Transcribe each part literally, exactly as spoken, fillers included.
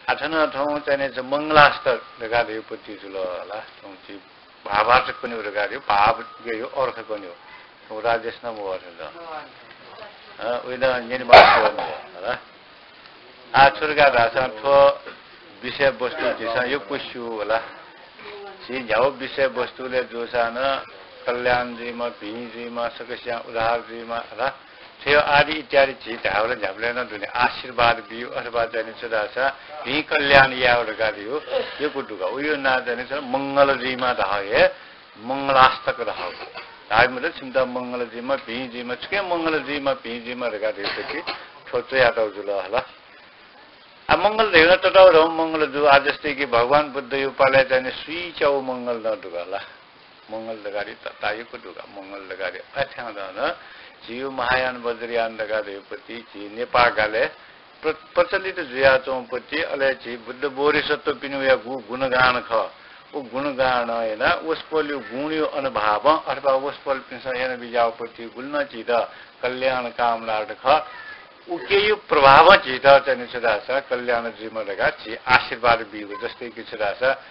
आः थन थौं चाहिँ नि मंगलाष्टक धकाः धइगु पति जुल हला। थौं चाहिँ भावार्थ कन्यु धकाः धइगु, भाव गयु अर्थ कन्यु। थौं राजेश नं मवः थन। अ, उइन न्यनेमाः हला। आः छु धकाः धाःसा थ्व विषय वस्तु झीसं यक्व स्यू हला। झी न्ह्यागु विषय वस्तुलय् जूसां नं कल्याण जुइमा, भिं जुइमा, सकसियां उद्धार जुइमा हला। थ्व आदि इत्यादि झी धायेबलय् न्ह्याबलें नं दुने आशीर्वाद बियु अथवा चाहिँ नि छु धाःसा भिं कल्याण यायेगु धकाः धइगु यक्व दु का। उयो नां चाहिँ नि छु मंगल जुइमा धाःगु हे मंगलाष्टक धाःगु। धाःगु मतलब छिमित मंगल जुइमा, भिं जुइमा, छुकिं मंगल जुइमा, भिं जुइमा धकाः धइगु पति थ्व च्वयातःगु जुल हला। आः मंगल धइगु नं ततःधंगु मंगल दु। आः जस्तै कि भगवान बुद्धयु पालय् चाहिँ नि स्वीच्यागु मंगल नं दु का हला। मंगल धकाः धइगु ततायुक दु का, मंगल धकाः धइगु। अथे नं झीयु महायान वज्रयान धकाः धइगु पति झी नेपाः गालय् प्र-, प्रचलित जुयाच्वंगु पति, अले झी बुद्ध बोधिसत्वपिनिगु गुणगान खः। उ गुणगान यानाः वसपोलयु गुणयु अनुभावं अथवा वसपोलपिन्सं यानाबिज्याःगु पति गुलि नं झीत कल्याण कामनार्थ खः। उकियु प्रभावं झीत चाहिँ नि छु धाःसा कल्याण जुइमा धकाः झी आशीर्वाद बीगु। जस्तै कि छु धाःसा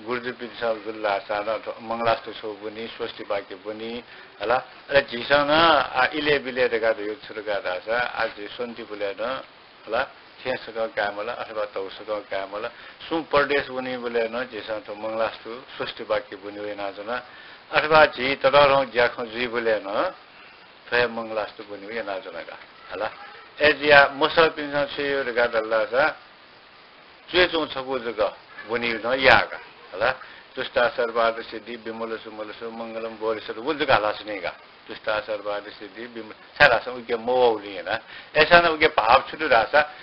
गुरुजुपिन्सं जुल धाःसा नं थ्व मंगलाष्टक छगू ब्वनी, स्वस्ति वाक्य ब्वनी हला। अले झीसं नं आः इलय् बिलय् धकाः धइगु छु धकाः धाःसा आः झी स्वन्तिबलय् नं हला, थें सकं कायेमाल अथवा धौ सकं कायेमाल। सुं परदेश वनीबलय् नं झीसं थ्व मंगलाष्टक स्वस्ति वाक्य ब्वनेगु यानाच्वना। अथवा झी ततःधंगु ज्याखँ जुइबलय् नं थ्व हे मंगलाष्टक ब्वनेगु यानाच्वना का हला। अय्‌जुया मसःपिन्सं छु याइ धकाः धाल धाःसा च्वय् च्वं छकू जक ब्वनेगु नं याः का हला। तुष्टा सर्वार्थ सिद्धि विमल सुमल सुमंगलम बोधिसत्व व जक हाला सनी का। तुष्टा सर्वार्थ सिद्धि विमल, छाय् धाःसा उके मवःगुलिं यानाः। अय्‌सां नं उके भाव छु दु धाःसा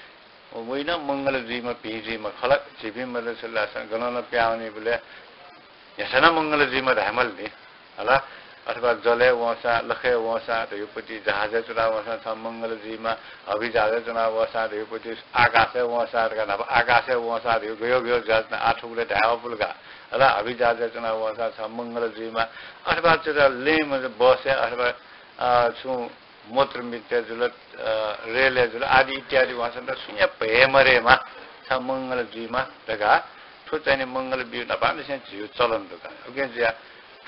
वइ नं मंगल जुइमा, भिं जुइमा खला। झीपिं मतलब छु धाःसा गनं नं पिहां वनीबलय् न्ह्याथाय् नं मंगल जुइमा धायेमाल नि हला। अथवा जलय् वंसां, लखय् वंसां धइगु पति, जहाजय् च्वनाः वंसां छं मंगल जुइमा, हवाईजहाजय् च्वनाः वंसां धइगु पति, आकाशय् वंसां धकाः न्हापा आकाशय् वंसां धइगु गयो गयो जुयाच्वन, आः थुबलय् धायेमाःगु का हला। हवाईजहाजय् च्वनाः वंसां छं मंगल जुइमा, अथवा छु धाःसा लँय् बसय् अथवा, अ, छुं मोटर मितय् जुल, अ, रेलय् जुल आदि इत्यादि वंसां त सुया भय मरेमा, छं मंगल जुइमा धकाः थ्व चाहिँ नि मंगल बियु न्हापांनिसें झीयु चलन दु का। उकिं जुया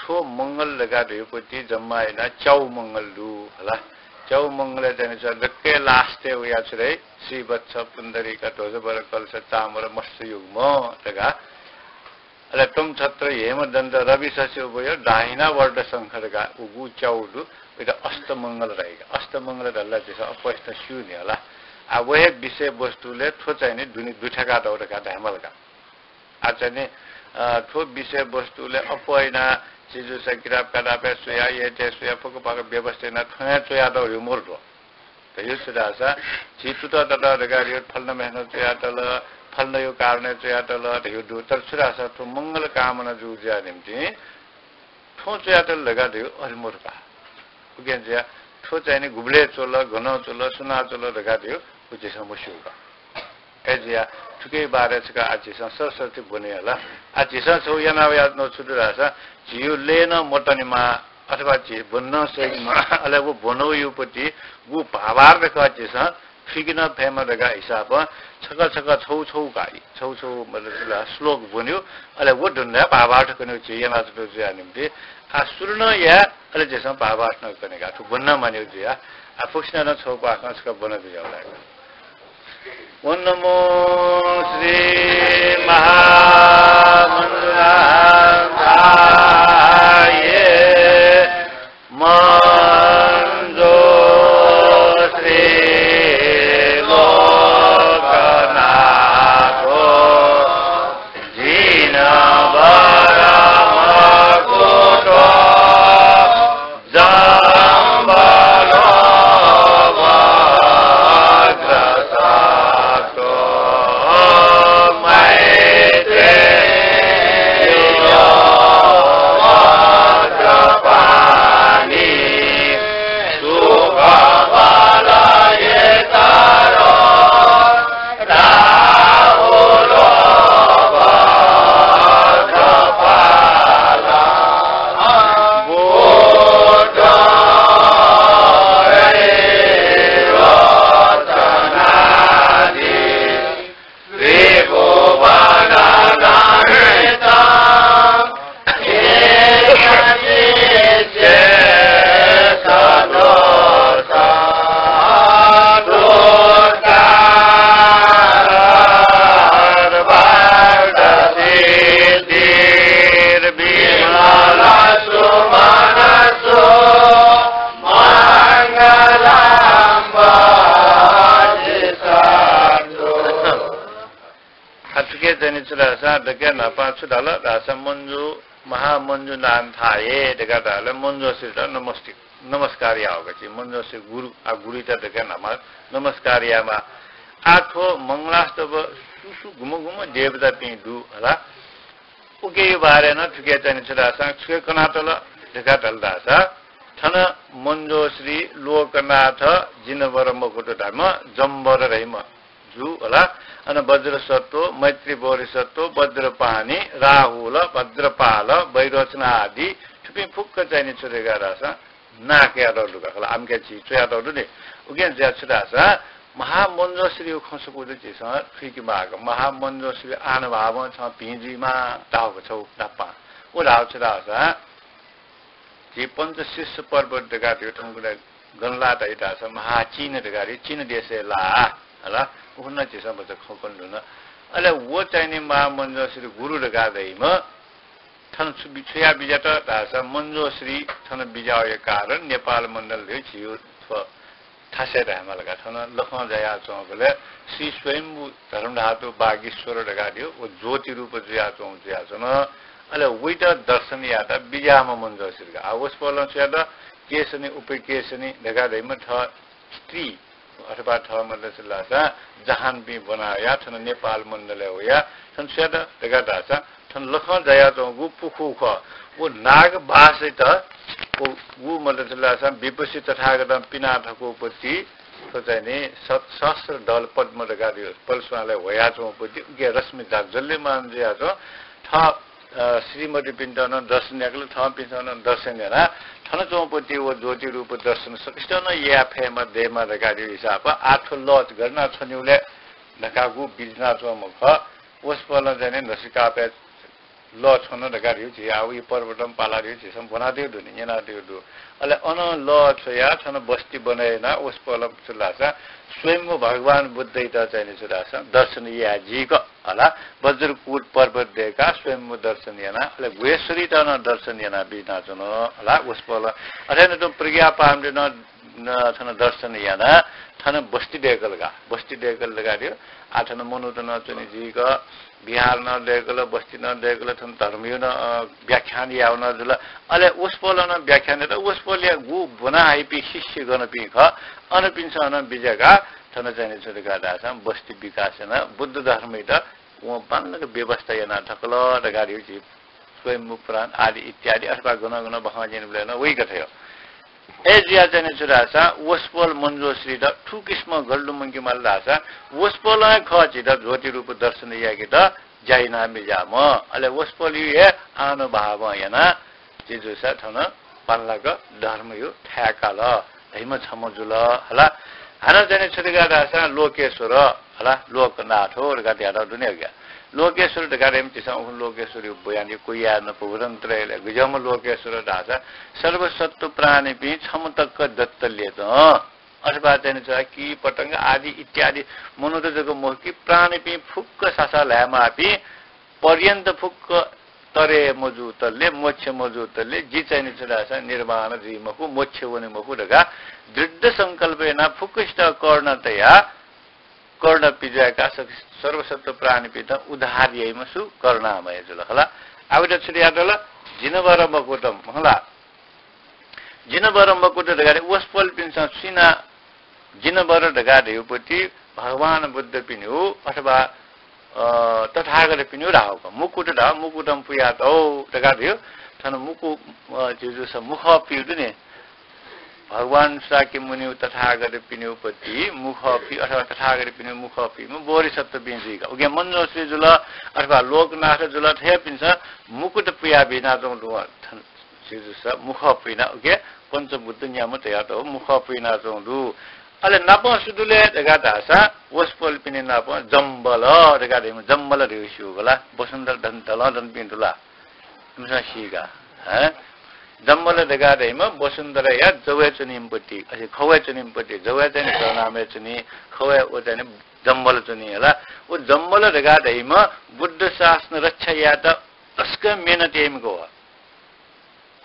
थ्व मंगल धकाः धइगु पति जम्मा यानाः च्यागू मंगल दु हला। च्यागू मंगलय् चाहिँ नि छु दक्व last-य् वया छु धाइ, श्रीवत्स पुण्डरीक ध्वजवर कलश चामर मत्स्ययुग्म धकाः अले त्वं छत्र हेमदन्त रवि शशि उभयो दाहिना वरद शंख धकाः उगु च्यागू दु। वइत अष्टमंगल धाइ का। अष्टमंगल धाल ला झीसं अप्वयसं स्यू नि हला। आः व हे विषय वस्तुलय् थ्व चाहिँ नि दुने दुथ्याकातःगु धकाः धायेमाल का। आः चाहिँ नि, अ, थ्व विषय वस्तुलय् अप्वः यानाः झी जूसा किताब काताबय् स्वयाः, यःथें स्वयाः फुक्क फुक्क व्यवस्था यानाः थन हे च्वयातःगु धइगु मरु थ्व। धइगु छु धाःसा झी तुतः ततः धकाः धइगु फलाना म्ह्याय्‌सिनं च्वयातल, फलानायु कारणं च्वयातल धइगु दु। तर छु धाःसा थ्व मंगल कामना जूगु जुया निंतिं थ्वं च्वयातल धकाः धइगु अथे मरु का। उकिं जुया थ्व चाहिँ नि गुबलय् च्वल, गनं च्वल, सुनां च्वल धकाः धइगु व झीसं मस्यू का। अय्‌जुया थुकिया बारे छकः आः झीसं सरसर्ती ब्वने हला। आः झीसं छगू याना वयाच्वनागु छु दु धाःसा झीयु लँय् नं मतनेमा अथवा झी ब्वने नं सय्‌केमा, अले व ब्वनागु पति गु भावार्थ खः झीसं थुइके नं फयेमा धकाः हिसाबं छकः छकः छगू छगू का, छगू छगू मतलब श्लोक ब्वनेगु, अले व धुनय् भावार्थ कनेगु झी यानाच्वनागु जुया निंतिं आः सुरु नं याये, अले झीसं भावार्थ नं कने का। थ्व ब्वने नं मानेगु जुया। आः फुक्कसिनं नं छगू क्वाखं छकः ब्वना बिज्यायेगु ला। ॐ नमो श्री महामंगलाय। मंजूश्री लोकनाथो जिनवरमकुटो जम्बलो वज्रसत्तो आ, थुके चाहिँ नि छु धाःसा, दकलय् न्हापां छु धाल धाःसा, मञ्जु, महामञ्जुनाथाय धकाः धाल, मञ्जुश्रीत नमस्ते, नमस्कार याःगु चाहिँ, मञ्जुश्री गुरु, आ, गुरुइत दकलय् न्हापां नमस्कार यायेमाः। आ, थ्व मंगलाष्टक सु सु गुम्ह गुम्ह देवतापिं दु हला, उकिया बारे नं थुके चाहिँ नि छु धाःसा, छुके कनातल धकाः धाल धाःसा, थन मञ्जुश्री, लोकनाथ, जिनवर मकुट धाःम्ह, जम्बर धाःम्ह जु हला। अन वज्रसत्व, मैत्री बोधिसत्व, वज्रपाणि, राहुल, भद्रपाल, वैरोचन आदि थुपिं फुक्क चाहिँ नि छु धकाः धाःसा नां कयातःगु दु का। हला, आमके झी च्वयातःगु दु नि। उकिं जुयाः छु धाःसा महामञ्जुश्रीया खँ सकूत झीसं थुइके माःगु। महामञ्जुश्री आनुभावं छं भिं जुइमाः धाःगु छगू न्हापां। व धाःगु छु धाःसा झी पञ्चशीर्ष पर्वत धकाः धइगु थौंकन्हय् गन लाः धाइ धाःसा महाचीन धकाः धइगु चीन देशय् लाः। हला, उखुन्हु झीसं भचा खँ कने धुन। अले व चाहिँ नि महामञ्जुश्री गुरु धकाः धइम्ह थन छु बि-, छु याः बिज्यात धाःसा मञ्जुश्री थन बिज्याःया कारण नेपाल मण्डल धइगु झीगु थ्व थासय् धायेमाल का। थन लखं जायाच्वंबलय् श्री स्वयम्भू धर्मधातु वागीश्वर धकाः धइगु व ज्योति रूप जुयाच्वंगु जुयाच्वन। अले वइत दर्शन यायेत बिज्याःम्ह मञ्जुश्री का। आ, वसपोलं छु यात, केशनी उपकेशनी धकाः धइम्ह थः स्त्री अथवा थः मतलब छु धाःसा जहानपिं ब्वनाः वयाः थन नेपाल मण्डलय् वयाः थन छु यात धकाः धाःसा थन लखं जायाच्वंगु पुखू खः। व नागबासइत व, व मतलब छु धाःसा विपस्सी तथागतं पिना थकूपति थ्व चाहिँ नि सत-, सहस्र दल पद्म धकाः धइगु पल्स्वांलय् ह्वयाच्वंपति उके रश्मि जाज्वल्यमान जुयाच्वं। थः, अ, श्रीमतीपिन्त नं दर्शन याकल, थःपिन्सं नं दर्शन यानाः थन च्वंपति व ज्योति रूप दर्शन सकसितं नं याये फयेमा दयेमा धकाः धइगु हिसाबं आः थ्व लः गन यानाः छ्वनेगु ले धकाः गु बिज्यानाच्वंम्ह खः। वसपोलं चाहिँ नि न्हसिकापय् लः छ्वन धकाः धइगु झी आः व पर्वतं पाला धइगु झीसं ब्वनादीगु दु नि, न्यनादीगु दु। अले अनं लः छ्वयाः थन बस्ती बनय् यानाः वसपोलं छु धाःसा स्वयम्भू भगवान बुद्धइत चाहिँ नि छु धाःसा दर्शन याये जीक हला, वज्रकूट पर्वत दय्काः स्वयम्भू दर्शन यानाः अले गुह्येश्वरीत नं दर्शन यानाः बिज्यानाच्वन हला वसपोलं। अथे नं तुं प्रज्ञापारमित नं न-, थन दर्शन यानाः थन बस्ती दय्कल का। बस्ती दय्कल धकाः धइगु। आः थन मनूत नं च्वने जुइक, विहार नं दय्कल, बस्ती नं दय्कल, थन धर्मया नं, अ, व्याख्यान यायेगु नं जुल। अले वसपोलं नं व्याख्यान यात। वसपोलया गु ब्वना हइपिं शिष्यगणपिं खः, अनपिन्सं नं बिज्याकाः थन चाहिँ नि छु धकाः धाःसा बस्ती विकास यानाः बुद्ध धर्मयात वं बांलाक व्यवस्था याना थकल धकाः धइगु झी स्वयम्भू पुराण आदि इत्यादि अथवा गन गन बखं न्यनेबलय् नं वइगु थें। अय् जुयाः चाहिँ नि छु धाःसा वसपोल मञ्जुश्रीत थुकिसिमं गन लुमंके माल धाःसा वसपोलं हे खः झीत ज्योति रूप दर्शन याकेत ज्या याना बिज्याःम्ह। अले वसपोलया हे आनुभावं यानाः झी जूसा थन बांलाक धर्मया थाय् काल धइम्ह छम्ह जुल हला। हानं चाहिँ नि छु धकाः धाःसा लोकेश्वर हला, लोकनाथ धकाः धयातःगु दु नि अज्ञा। लोकेश्वर धकाः धइम्ह झीसं उखुन्हु लोकेश्वरया बयान याये क्वयाः नं पूर्वान्तरय् गज्याःम्ह लोकेश्वर धाःसा सर्वसत्त्व प्राणीपिं छम्ह तक दत्त ल्यचं अथवा चाहिँ नि छु कि पतंग आदि इत्यादि मनूत जक मखु कि प्राणीपिं फुक्क सासा ल्हायेमाःपिं पर्यन्त फुक्क तरे मजूतले, मोक्ष मजूतले जि चाहिँ नि छु धाःसा निर्वाण जुइ मखु, मोक्ष वने मखु धकाः दृढ संकल्प यानाः फुक्कसित करुणा तयाः, करुणा पिज्वाय्काः स-, सर्वसत्त्व प्राणीपिन्त उद्धार याइम्ह सु? करुणामय जुल खला। आः वइत छु धयातल? जिनवर मकुटम खला। जिनवर मकुट धकाः वसपोलपिन्सं सुइना जिनवर धकाः धइगु पति भगवान बुद्धपिनिगु अथवा, अ, तथागतपिनिगु धाःगु का। मुकुट धाःगु, मुकुटं पुयातःगु धकाः धइगु। थन मुकु-, अ, झीजु स-, मुखः पिउ दु नि। भगवान शाक्यमुनिगु तथागतपिनिगु पति मुखः पि अथवा तथागतपिनिगु मुखः पिम्ह बोधिसत्त्वपिं जुइका। उकिं मञ्जुश्री जुल अथवा लोकनाथ जुल, थेपिन्सं मुकुट पुया बिनाच्वंगु दु। थन झीजु स-, मुखः पुइना, उकिं पञ्चबुद्ध न्याम्ह तयातःगु मुखः पुइनाच्वंगु दु। अले नापं सु दु ले धकाः धाःसा वसपोलपिनि नापं जम्बल धकाः धइम्ह जम्बल धइगु स्यू खला। वसुन्धरा धन, धलं धनपिं दु ला? इमिसं सीका, हँ? जम्बल धकाः धइम्ह वसुन्धराया जवय् च्वनीम्ह पति, अथे खवय् च्वनीम्ह पति, जवय् चाहिँ नि करुणामय च्वनी, खवय् व चाहिँ नि जम्बल च्वनी हला। व जम्बल धकाः धइम्ह बुद्ध शासन रक्षा यायेत तसकं मेहनत याइम्ह खः।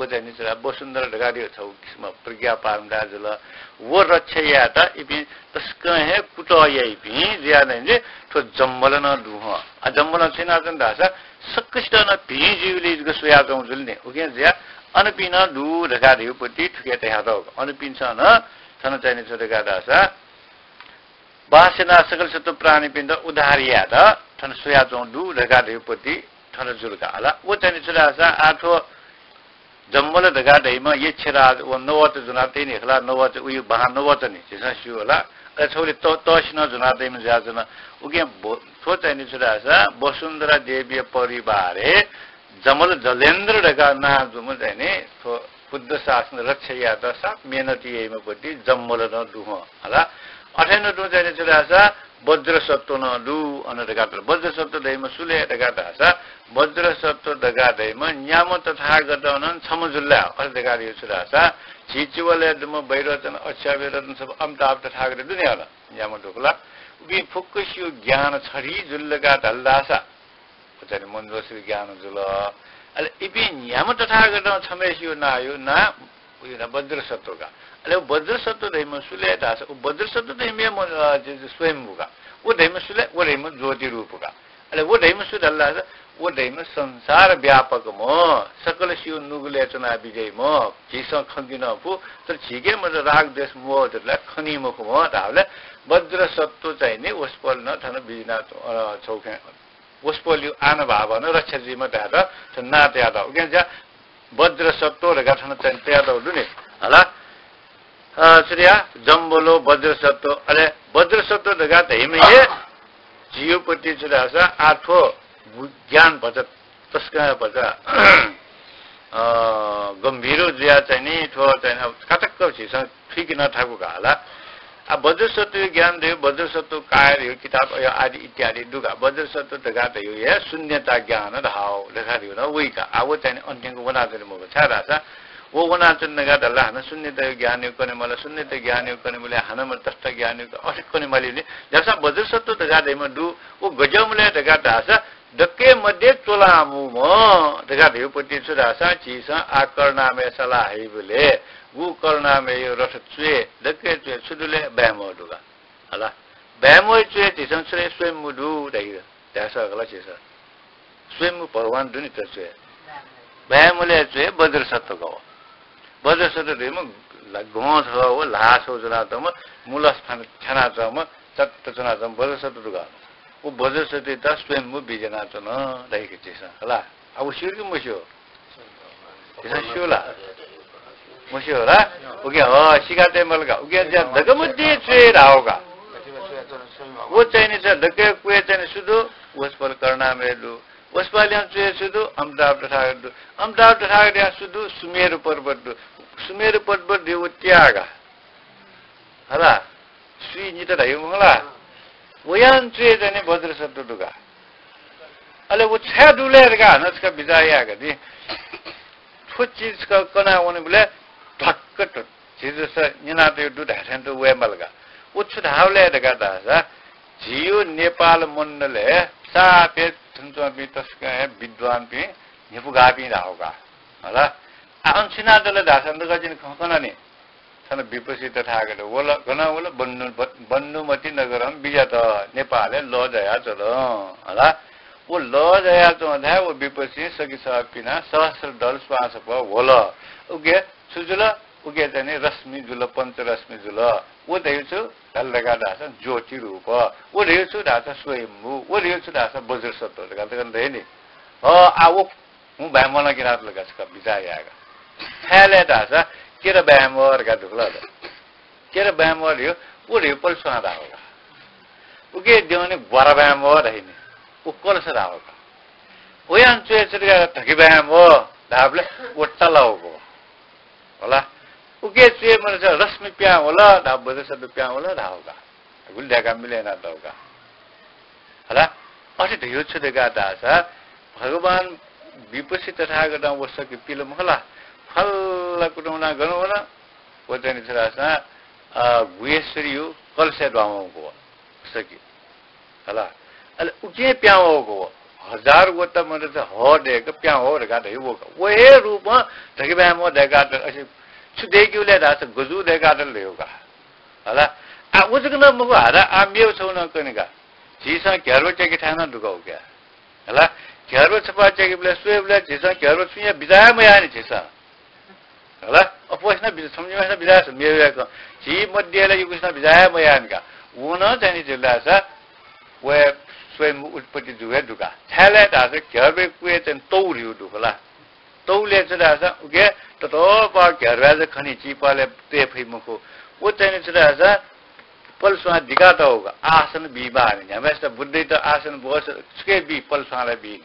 व चाहिँ नि छु धाःसा वसुन्धरा धकाः धइगु छगू किसिमं प्रज्ञा पारमिता जुल। व रक्षा यायेत इपिं तसकं हे कुतः याइपिं जुयाः चाहिँ नि थ्व जम्बल नं दु हं। आ, जम्बलं छु यानाच्वन धाःसा सकसितं नं भिं जुइबलय् जक स्वयाच्वंगु जुल नि। उकिं जुयाः अनपिं नं दु धकाः धइगु पति थुकी तयातःगु। अनपिन्सं नं थन चाहिँ नि छु धकाः धाःसा बास यानाः सकल सत्त्व प्राणीपिन्त उद्धार यायेत थन स्वयाच्वंगु दु धकाः धइगु पति थन जुल का। हला, व चाहिँ नि छु धाःसा आः थ्व जम्बल धकाः धइम्ह यक्षराज व नवत ज्वनातइ नि, खला, नवत, उइ बाहां नवत नि, झीसं स्यू हला। अले छगुलिं त-, तःसि नं ज्वनातइम्ह जुयाच्वन। उकिं ब-, थ्व चाहिँ नि छु धाःसा वसुन्धरा देवीया परिवारय् जमल जलेन्द्र धकाः नां जूम्ह चाहिँ नि थ्व बुद्ध शासन रक्षा यायेत साप मेहनत याइम्ह पति जम्बल नं दु हं। हला, अथे नं तुं चाहिँ नि छु धाःसा वज्रसत्व नं दु अन धकाः धाल। वज्रसत्व धइम्ह सु ले धकाः धाःसा वज्रसत्व धकाः धइम्ह न्याम्ह तथागतं नं छम्ह जुल ला, अथे धकाः धइगु छु धाःसा झी चिवलय् दुम्ह वैरोचन, अक्षावरोचन, सब अमिताभ तथागत दु नि हला, न्याम्ह दु खला। उपिं फुक्कसियो ज्ञान छधी जुल धकाः धाल धाःसा व चाहिँ नि मञ्जुश्री ज्ञान जुल। अले इपिं न्याम्ह तथागतं छम्हसियो नां यो नां उयो नां वज्रसत्व का। अले वज्रसत्व धइम्ह सु ले धाःसा व वज्रसत्व धइम्ह हे मन-, अ, जे, जे स्वयम्भू का। व धइम्ह सु ले, व धइम्ह ज्योति रूप का। अले व धइम्ह सु धाल धाःसा व धइम्ह संसार व्यापकम्ह, सकलसियो नुगलय् च्वनाः बिज्याइम्ह, झीसं खंके नं फु, तर झीके मत राग द्वेष मोह जक ला खनी मखुम्ह धाःबलय् वज्रसत्व चाहिँ नि वसपोल नं थन बिज्याना, अ, छगू खँ वसपोलयो आनुभावं नं रक्षा जुइम्ह धायेत थन नां तयातः। उकिं जुयाः वज्रसत्व धकाः थन चाहिँ तयातःगु दु नि। हला, अ, छु धाःसा जम्बलो वज्रसत्व, अले वज्रसत्व धकाः धइम्ह हे झीयो पति छु धाःसा आः थ्व ज्ञान भचा तसकं भचा, अ, गम्भीर जुयाः चाहिँ नि थ्व चाहिँ नि अब कातक्क झीसं थुइके नं थाकु का हला। आ, वज्रसत्वयो ज्ञान धइगु, वज्रसत्व काय धइगु किताब अयो आदि इत्यादि दु का। वज्रसत्व धकाः धइगु हे शून्यता ज्ञान धाःगु धकाः धइगु नं वइ का। आ, व चाहिँ नि अन्त्यंक वनाच्वने मखु। छाय् धाःसा व वनाच्वन धकाः धाल ला हानं शून्यतायो ज्ञानयो कने मल, शून्यता ज्ञानयो कने मले हानं मल तसता ज्ञानयो क-, अथे कने मल नि। धाःसा वज्रसत्व धकाः धइम्ह दु, व गज्याःम्ह ले धकाः धाःसा दक्वय् मध्ये च्वलांमूम्ह धकाः धइगु पति छु धाःसा झीसं आः करुणामय सलाह हइबलय् गु करुणामययो रथ च्वय्, दक्वय् च्वय् छु दु ले? बाय्म्ह दु का। हला, बाय्म्हयो च्वय् झीसं छु ले? स्वयम्भू दु धइगु धायेसा हला झीसं। स्वयम्भू भगवान दु नि त च्वय्। बाय्म्हलय् च्वय् वज्रसत्व का व। वज्रसत्व धइम्ह ला-, गं छगः व ल्हाः छगू ज्वनातःम्ह मुलस फान थ्यानाच्वंम्ह चट्ट च्वनाच्वंम्ह वज्रसत्व दु का। व वज्रसत्वयात स्वयम्भू बिज्यानाच्वन धइगु झीसं हला। आ, व स्यू कि मस्यू? झीसं स्यू ला? मस्यू ला? उकिं हं, सिका तये माल का। उकिं चाहिँ दक्व मध्ये च्वय् धाःगु का। व चाहिँ नि छु, दक्वय् क्वय् चाहिँ नि सु दु? वसपोल करुणामय दु। वसपोलयां च्वय् सु दु? अमिताभ तथागत दु। अमिताभ तथागतयां सु दु? सुमेरु पर्वत दु। सुमेरु पर्वत धइगु व त्याः का। हला, सुइनिता धइगु मखु ला? वयां च्वय् चाहिँ नि वज्रसत्व दु का। अले व छाय् दु ले धकाः हानं छकः बिचाः याये का नि। थ्व चिज छकः कना वनेबलय् ढक्क थ्व झी जसं न्यनातःगु दु धाये थें तुं वये माल का। व छु धाःगु ले धकाः धाःसा झीयो नेपाल मण्डलय् साप हे थन च्वंपिं तसकं हे विद्वानपिं न्ह्यइपुगाःपिं धाःगु का। हला, आ, अन छु यानातल धाःसा नकतिनि खँ कना नि। थन विपश्सी तथागत वल, गन वल? बन्धु-, बन्धुमती नगरं विजत, नेपालय् लः जायाच्वन। हला, व लः जायाच्वंथाय् व विपश्सीं सखीसह पिनाः सहस्र दल स्वांसपः वल। उके छु जुल? उके चाहिँ नि रश्मि जुल, पञ्चरश्मि जुल। व धइगु छु धाल धकाः धाःसा ज्योति रूप। व धइगु छु धाःसा स्वयम्भू। व धइगु छु धाःसा वज्रसत्व धकाः धकाः धइ नि। अ, आ, व हुँ, बाय्म्ह नं क्यनातल का, छकः बिचाः याये का। छाय् ले धाःसा केरा बाय्म्ह धकाः दु खला। केरा बाय्म्ह धइगु, व धइगु पलेस्वां धाःगु का। उके द्यःने ग्वारा बाय्म्ह धाइ नि, व कलश धाःगु का। वयां च्वय् छु धकाः धकि बाय्म्ह धाःबलय् व तलाःगु का। हला, उके च्वय् मनूत रश्मि पिहां वल धाःबलय् वज्रसत्व पिहां वल धाःगु का। गुलि धकाः मिले यानातःगु का। हला, अथे धइगु छु धकाः धाःसा भगवान विपश्सी तथागतं व सखी पिल मखु ला? फल्ला कुतुं वनाः गन वन? व चाहिँ नि छु धाःसा, अ, गुह्येश्वरीयो कलशय् दुहां वंगु व सखी। हला, अले उकिं पिहां वंगु व। हजार वटा मदय्क हः दय्क प्यां हः धकाः धयागु का। व हे रूपं धकिबाय् म्ह दय्कातल, अथे छु दय्केगु ले धाःसा गजू दय्कातल धयागु का। हला। आ, व जक नं मखु, हारा आ मेव छगू नं कने का। झीसं घ्यार्बा च्याकेथाय् नं दुगु का। हला। घ्यार्बा छपा च्याकेबलय् स्वयेबलय् झीसं घ्यार्बा छुं या बिचाः हे मयाः नि झीसं। हला। अप्वःसिनं बिचाः, छम्हसिनं बिचाः मेव याकं। झी मध्ये ला यक्वसिनं बिचाः हे मयाः नि का। व नं चाहिँ नि झीला सा व स्वयम्भू उत्पत्ति जूगु हे दु का। छाय् ले धाःसा घ्यार्बाय् क्वय् चाहिँ तौ ह्रिउ दु खला। तौले छु धाःसा उके ततःपाः घ्यार्बाय् जक खनी, चिपालय् तये फइ मखु। व चाहिँ नि छु धाःसा पलस्वां दिकातःगु का। आसन बीमाः नि। न्ह्याम्हसित बुद्धइत आसन ब्वस छुके बी, पलस्वांला बी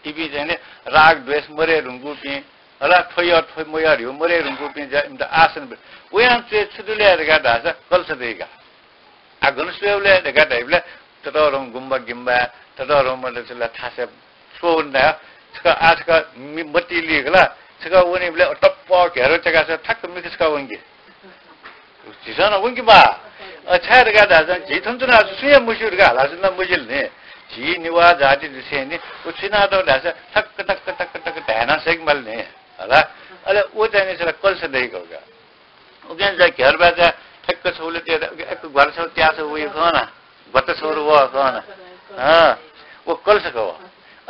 नि। इपिं चाहिँ नि राग द्वेष मरे धुंकूपिं, हला, थ्व यः, थ्व मयः ह्रिउ मरे धुंकूपिं जा इमित आसन बी। वयां च्वय् छु दु ले धकाः धाःसा कलश दइ का। आ, गन स्वयेबलय् धकाः धाइबलय् ततःधं गुम्बा गिम्बा, ततःधं मदय्क ला थासय् स्वः वने धाये। छकः आ, छकः मि-, मतिइ ली खला, छकः वनीबलय् टप्प घ्यार्बा च्याकाः ठ्याक्क मिखा छकः वंकी। झीसं नं वंकी बा। अ, छाय् धकाः धाःसा झी थन च्वनाः सुं हे मस्यू धकाः हालाच्वना मजिल नि। झी नेवाः जाति जुसेंलि व छु यानातःगु धाःसा ठक्क ठक्क ठक्क ठक्क धायेनं सय्के माल नि। हला। अले व चाहिँ नि छला कलश दइगु का। उकिं जा घ्यार्बा जा ठ्याक्क छगू ले तये, एक ग्वारा छगू त्याः छगू वइ खः ना, ग्वाता छगू वः खः ना। अँ, व कलश खः।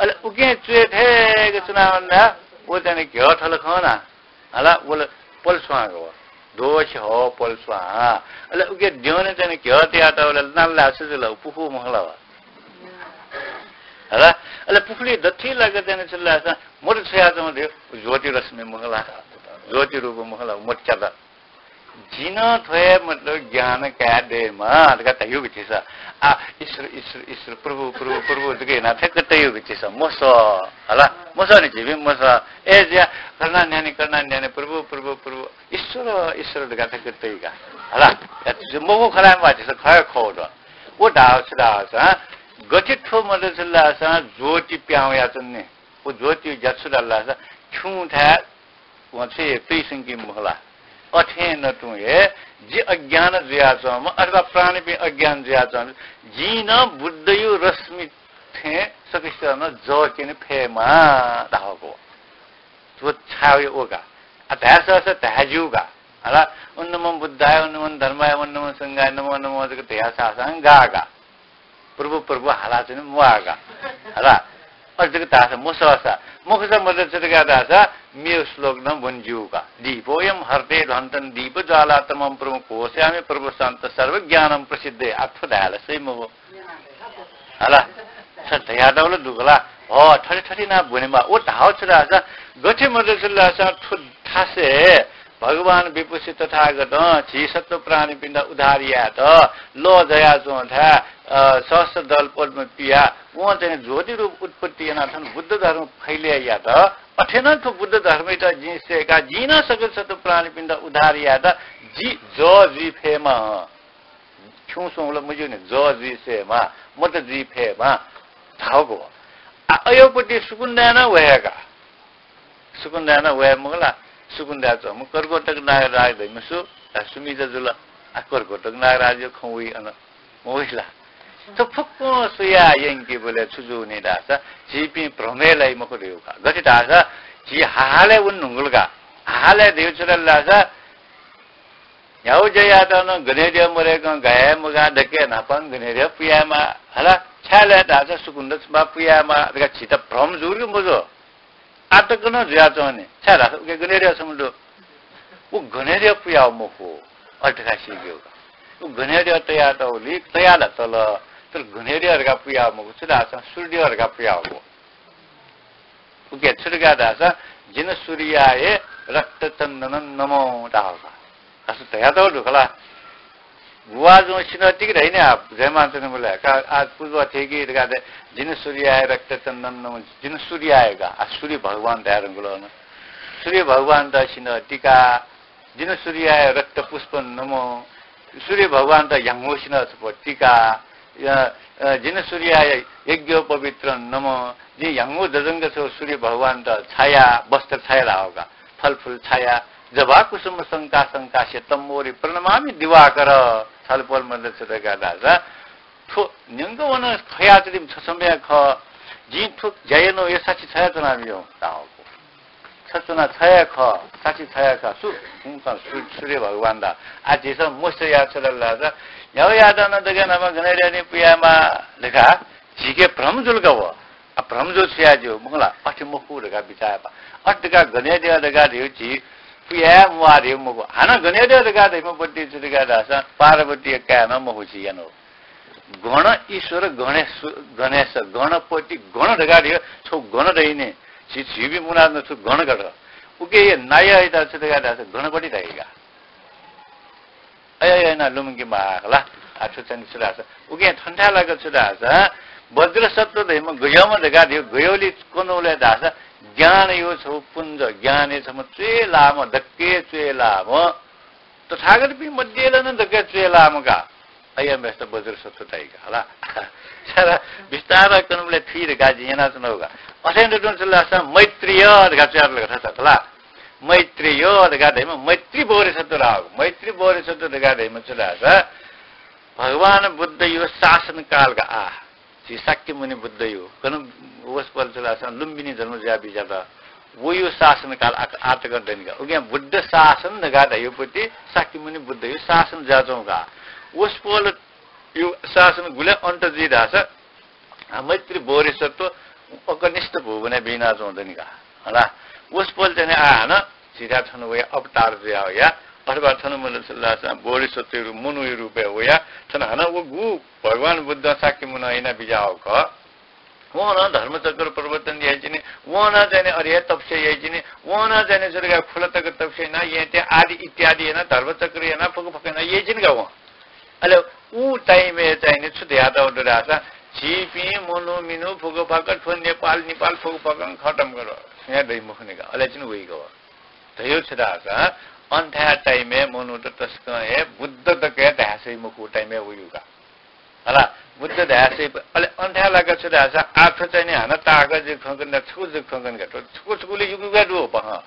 अले उकिं च्वय् थेके च्वनावन ला, व चाहिँ नि घ्यः थल खः ना। हला, व ला पलस्वां खः। दोष हः पलस्वां। अले उके द्यःने चाहिँ नि घ्यः तयातःबलय् नाला ला छु जुल, उ पुखू मखु ला व। हला, अले पुखुलिइ दथुइ लाक चाहिँ नि छु ला सा मत छ्वयाच्वंगु दु, ज्योति रश्मि मखु ला, ज्योति रूप मखु ला, मत च्यात। जिं नं थ्व हे मतलब ज्ञान काये दयेमा धकाः धयागु झीसं। आ, ईश्वर, ईश्वर, ईश्वर, प्रभु, प्रभु, प्रभु जक यानाः थ्याक्क तयागु झीसं। मसः, हला, मसः नि झीपिं मसः। ए ज्या, करुणा न्ह्याने, करुणा न्ह्याने, प्रभु, प्रभु, प्रभु, ईश्वर, ईश्वर धकाः थ्याक्क तइ का। हला, या मखु खला मा झीसं खः हे खः द। व धाः छु धाःसा, गथे थ्व मदय्क छु धाःसा ज्योति प्यां वयाच्वन नि। व ज्योतिया ज्या छु धाल धाःसा, खिउँथाय् वं छुं हे तुइसंकी मखु ला। अथें नं तुं हे जि अज्ञान जुयाच्वंम्ह अथवा प्राणीपिं अज्ञान जुयाच्वंपिं, जिं नं बुद्धया रश्मि थें सकसितं नं जः क्यने फयेमा धाःगु। थ्व छाय् वइ का। आ, धायेसःसा धाये ज्यू का। हला, ॐ नमो बुद्धाय, ॐ नमो धर्माय, ॐ नमो संघाय, नमो नमो जक धयाः साःसां गाः का। प्रभु, प्रभु हालाच्वने म्वाः का। हला, अथे जक धाःसा मसःसा, मखुसा मदय्क छु धकाः धाःसा मेव श्लोक नं ब्वने ज्यू का। दीपोऽयं हरते ध्वन्तं दीपज्वालातमं प्रमुखोऽस्यामि प्रभु शान्त सर्वज्ञानं प्रसिद्धये। आ, थ्व धाये ला सही मखु। हला, छ धयातःगु ला दु खला। हँ, थथे थथे यानाः ब्वनेमाः। व धाःगु छु धाःसा, गथे मदय्क छु धाःसा थ्व थासय् भगवान विपश्यू तथागतं झी सत्त्व प्राणीपिन्त उद्धार यायेत लः जयाच्वंथाय्, अ, सहस्र दल पद्म पियाः वं चाहिँ ज्योति रूप उत्पत्ति यानाः थन बुद्ध धर्म फैलय् यात। अथे नं थ्व बुद्ध धर्मयात जिं सय्काः जिं नं सकल सत्त्व प्राणीपिन्त उद्धार यायेत जि जः जुइ फयेमा। खिउँ स्वंगु ला मज्यू नि, जः जुइ सयेमा, मत जुइ फयेमा धाःगु। आ, अयोपति सुकुन्दाय् नं वये का। सुकुन्दाय् नं वये मखु ला, सुकुन्दाय् च्वंम्ह कर्कोटक नागराज धइम्ह सु, आ, सुमिचा जुल। आ, कर्कोटक नागराजया खँ वइ अन, मवइ ला। थ्व फुक्कं स्वयाः यंकेबलय् छु जू नि धाःसा, झीपिं भ्रमय् लाइ मखु धयागु का। गथे धाःसा, झी हाहालय् वने धुंकल का। हाहालय् धयागु छु धाल धाःसा, न्ह्यागु ज्या यायेत नं गनेद्यः मदय्कं गाये मगाः दकलय् न्हापां गनेद्यः पुयायेमाः। हला, छाय् धाःसा सुकुन्दा छम्ह पुयायेमाः धकाः झीत भ्रम जू कि मजू? आः तक नं जुयाच्वंगु नि। छाय् धाःसा उके गनेद्यः छम्ह दु। व गनेद्यः पुयाः मखु, अथे धकाः सीकेगु का। व गनेद्यः तयातःगुलिं तयाः ला तल, तर गनेद्यः धकाः पुयाः मखु, छु धाःसा सूर्यद्यः धकाः पुयाः मखु। उके छु धकाः धाःसा, जिन सूर्याय रक्तचन्दनं नमो धाःगु का। अथे धयातःगु दु खला। गुवाः जुं सिन्हः तिकि धइ नि आ, जयमान च्वनेबलय् का, आ पुजा थेंकि धकाः धाये, जिन सूर्याय रक्तचन्दनं नमो, जिन सूर्याय का, आ सूर्य भगवान धाये धुंकल अन। सूर्य भगवानत सिन्हः तिका, जिन सूर्याय रक्तपुष्पं नमो, सूर्य भगवानत ह्याउँगु सिन्हः छपु तिका, अ, अ, जिन सूर्याय यज्ञोपवीत्रं नमो, जिं ह्याउँगु जजंग छगू सूर्य भगवानत छाया, वस्त्र छाया धाःगु का, फलफूल छाया, जभाकुसुमसंकाशं काश्यं तं मोदे प्रणमामि दिवाकर। छलपोल मदय्क छु धकाः धाःसा, थ्व न्यंकं वन खयाच्वनीम्ह छम्हया खः। जिं थ्व ज्या यानागु साक्षी छ हे च्वनाबिज्याहुँ धाःगु। छ च्वना छ हे खः, साक्षी छ हे खः। सु? हुंकन सु-, सूर्य भगवान दा। आ, झीसं मस्यू या छु धाल धाःसा, न्ह्यागु याःत नं दकलय् न्हापां गनेद्यः निं पुयायेमाः धकाः झीके भ्रम जुल का व। आ, भ्रम जू छु याये ज्यू, मखु ला? अथे मखु धकाः बिचाः यायेमाः। अथे धकाः गनेद्यः धकाः धइगु झी पुयाये म्वाः धइगु मखु। हानं गनेद्यः धकाः धइम्ह पति छु धकाः धाःसा पार्वतीया काय् नं मखु झी यानागु। गण ईश्वर गणेश, गणेश, गणपति गण धकाः धइगु छगू गण दइने। झी झीपिं मुनाच्वंगु छु गण गत। उके हे नायःयात छु धकाः धाःसा गणपति धाइ का। अय्, अय्, यानाः लुमंके माः ला। आ, छु चाहिँ छु धाःसा, उकिं थन्थाय् लाक छु धाःसा, वज्रसत्व धइम्ह गज्याःम्ह धकाः धइगु गज्याःगुलिं कनागु लय् धाःसा, ज्ञानया छगू पुञ्ज, ज्ञानया छम्ह च्वय् लाःम्ह, दक्वय् च्वय् लाःम्ह, तथागतपिं मध्ये ला नं दक्वय् च्वय् लाःम्ह का। अय्, मेस्त वज्रसत्व धाइ का, हला। सारा विस्तार कनाबलय् थुइ धकाः जिं यानाच्वनागु का। अथें तुं छु धाःसा, मैत्रेय धकाः च्वयातल का थथे, हला। मैत्रेय धकाः धइम्ह मैत्री बोधिसत्व धाःगु। मैत्री बोधिसत्व धकाः धइम्ह छु धाःसा, भगवान बुद्धया शासनकाल का आ। झी शाक्यमुनि बुद्धया, कन वसपोल छु धाःसा लुम्बिनी जन्म जुयाबिज्यात। वया शासनकाल आ-, आतक दनि का। उकिं बुद्ध शासन धकाः धइगु पति शाक्यमुनि बुद्धया शासन जुयाच्वंगु का। वसपोलया शासन गुलि अन्त जुइ धाःसा, आ, मैत्री बोधिसत्व अकनिष्ठ भुवनय् बिनाच्वंगु दनि का। हला, वसपोल चाहिँ आ हानं झीथाय् थन वया अवतार जुयाः वया, अथवा थन मतलब छु धाःसा बोधिसत्वया रूप, मनूया रूपय् वया, थन हानं व गु भगवान बुद्धं शाक्यमुनिं यानाबिज्याःगु खः। वं नं धर्मचक्र प्रवर्तन याइतिनि, वं नं चाहिँ नि अथे हे तपस्या याइतिनि, वं नं चाहिँ नि छु धकाः खुला तक तपस्या यानाः, येँत्या आदि इत्यादि यानाः, धर्मचक्र यानाः, फुक्क फुक्क यानाः याइतिनि का वं। अले उ time-य् चाहिँ नि छु धयातःगु दु धाःसा, झीपिं मनू मिनु फुक्क फुक्क थ्व नेपाल निपाल फुक्क फुक्कं खतम कर। सुयां दइ मखुनि का, अले चाहिँ नि वइ का व। धयागु छु धाःसा, अन थाय् time-य् मनूत तसकं हे बुद्ध तक हे धाये सइ मखु time-य् वइगु का। हला, बुद्ध धाये सइ प-, अले अन थाय् लाक छु धाःसा, आः थ्व चाहिँ नि हानं ताःहाकः जक खंकन, छकू जक खंकन का, थ्व छकू छकूलि युगु युगु दु बहं।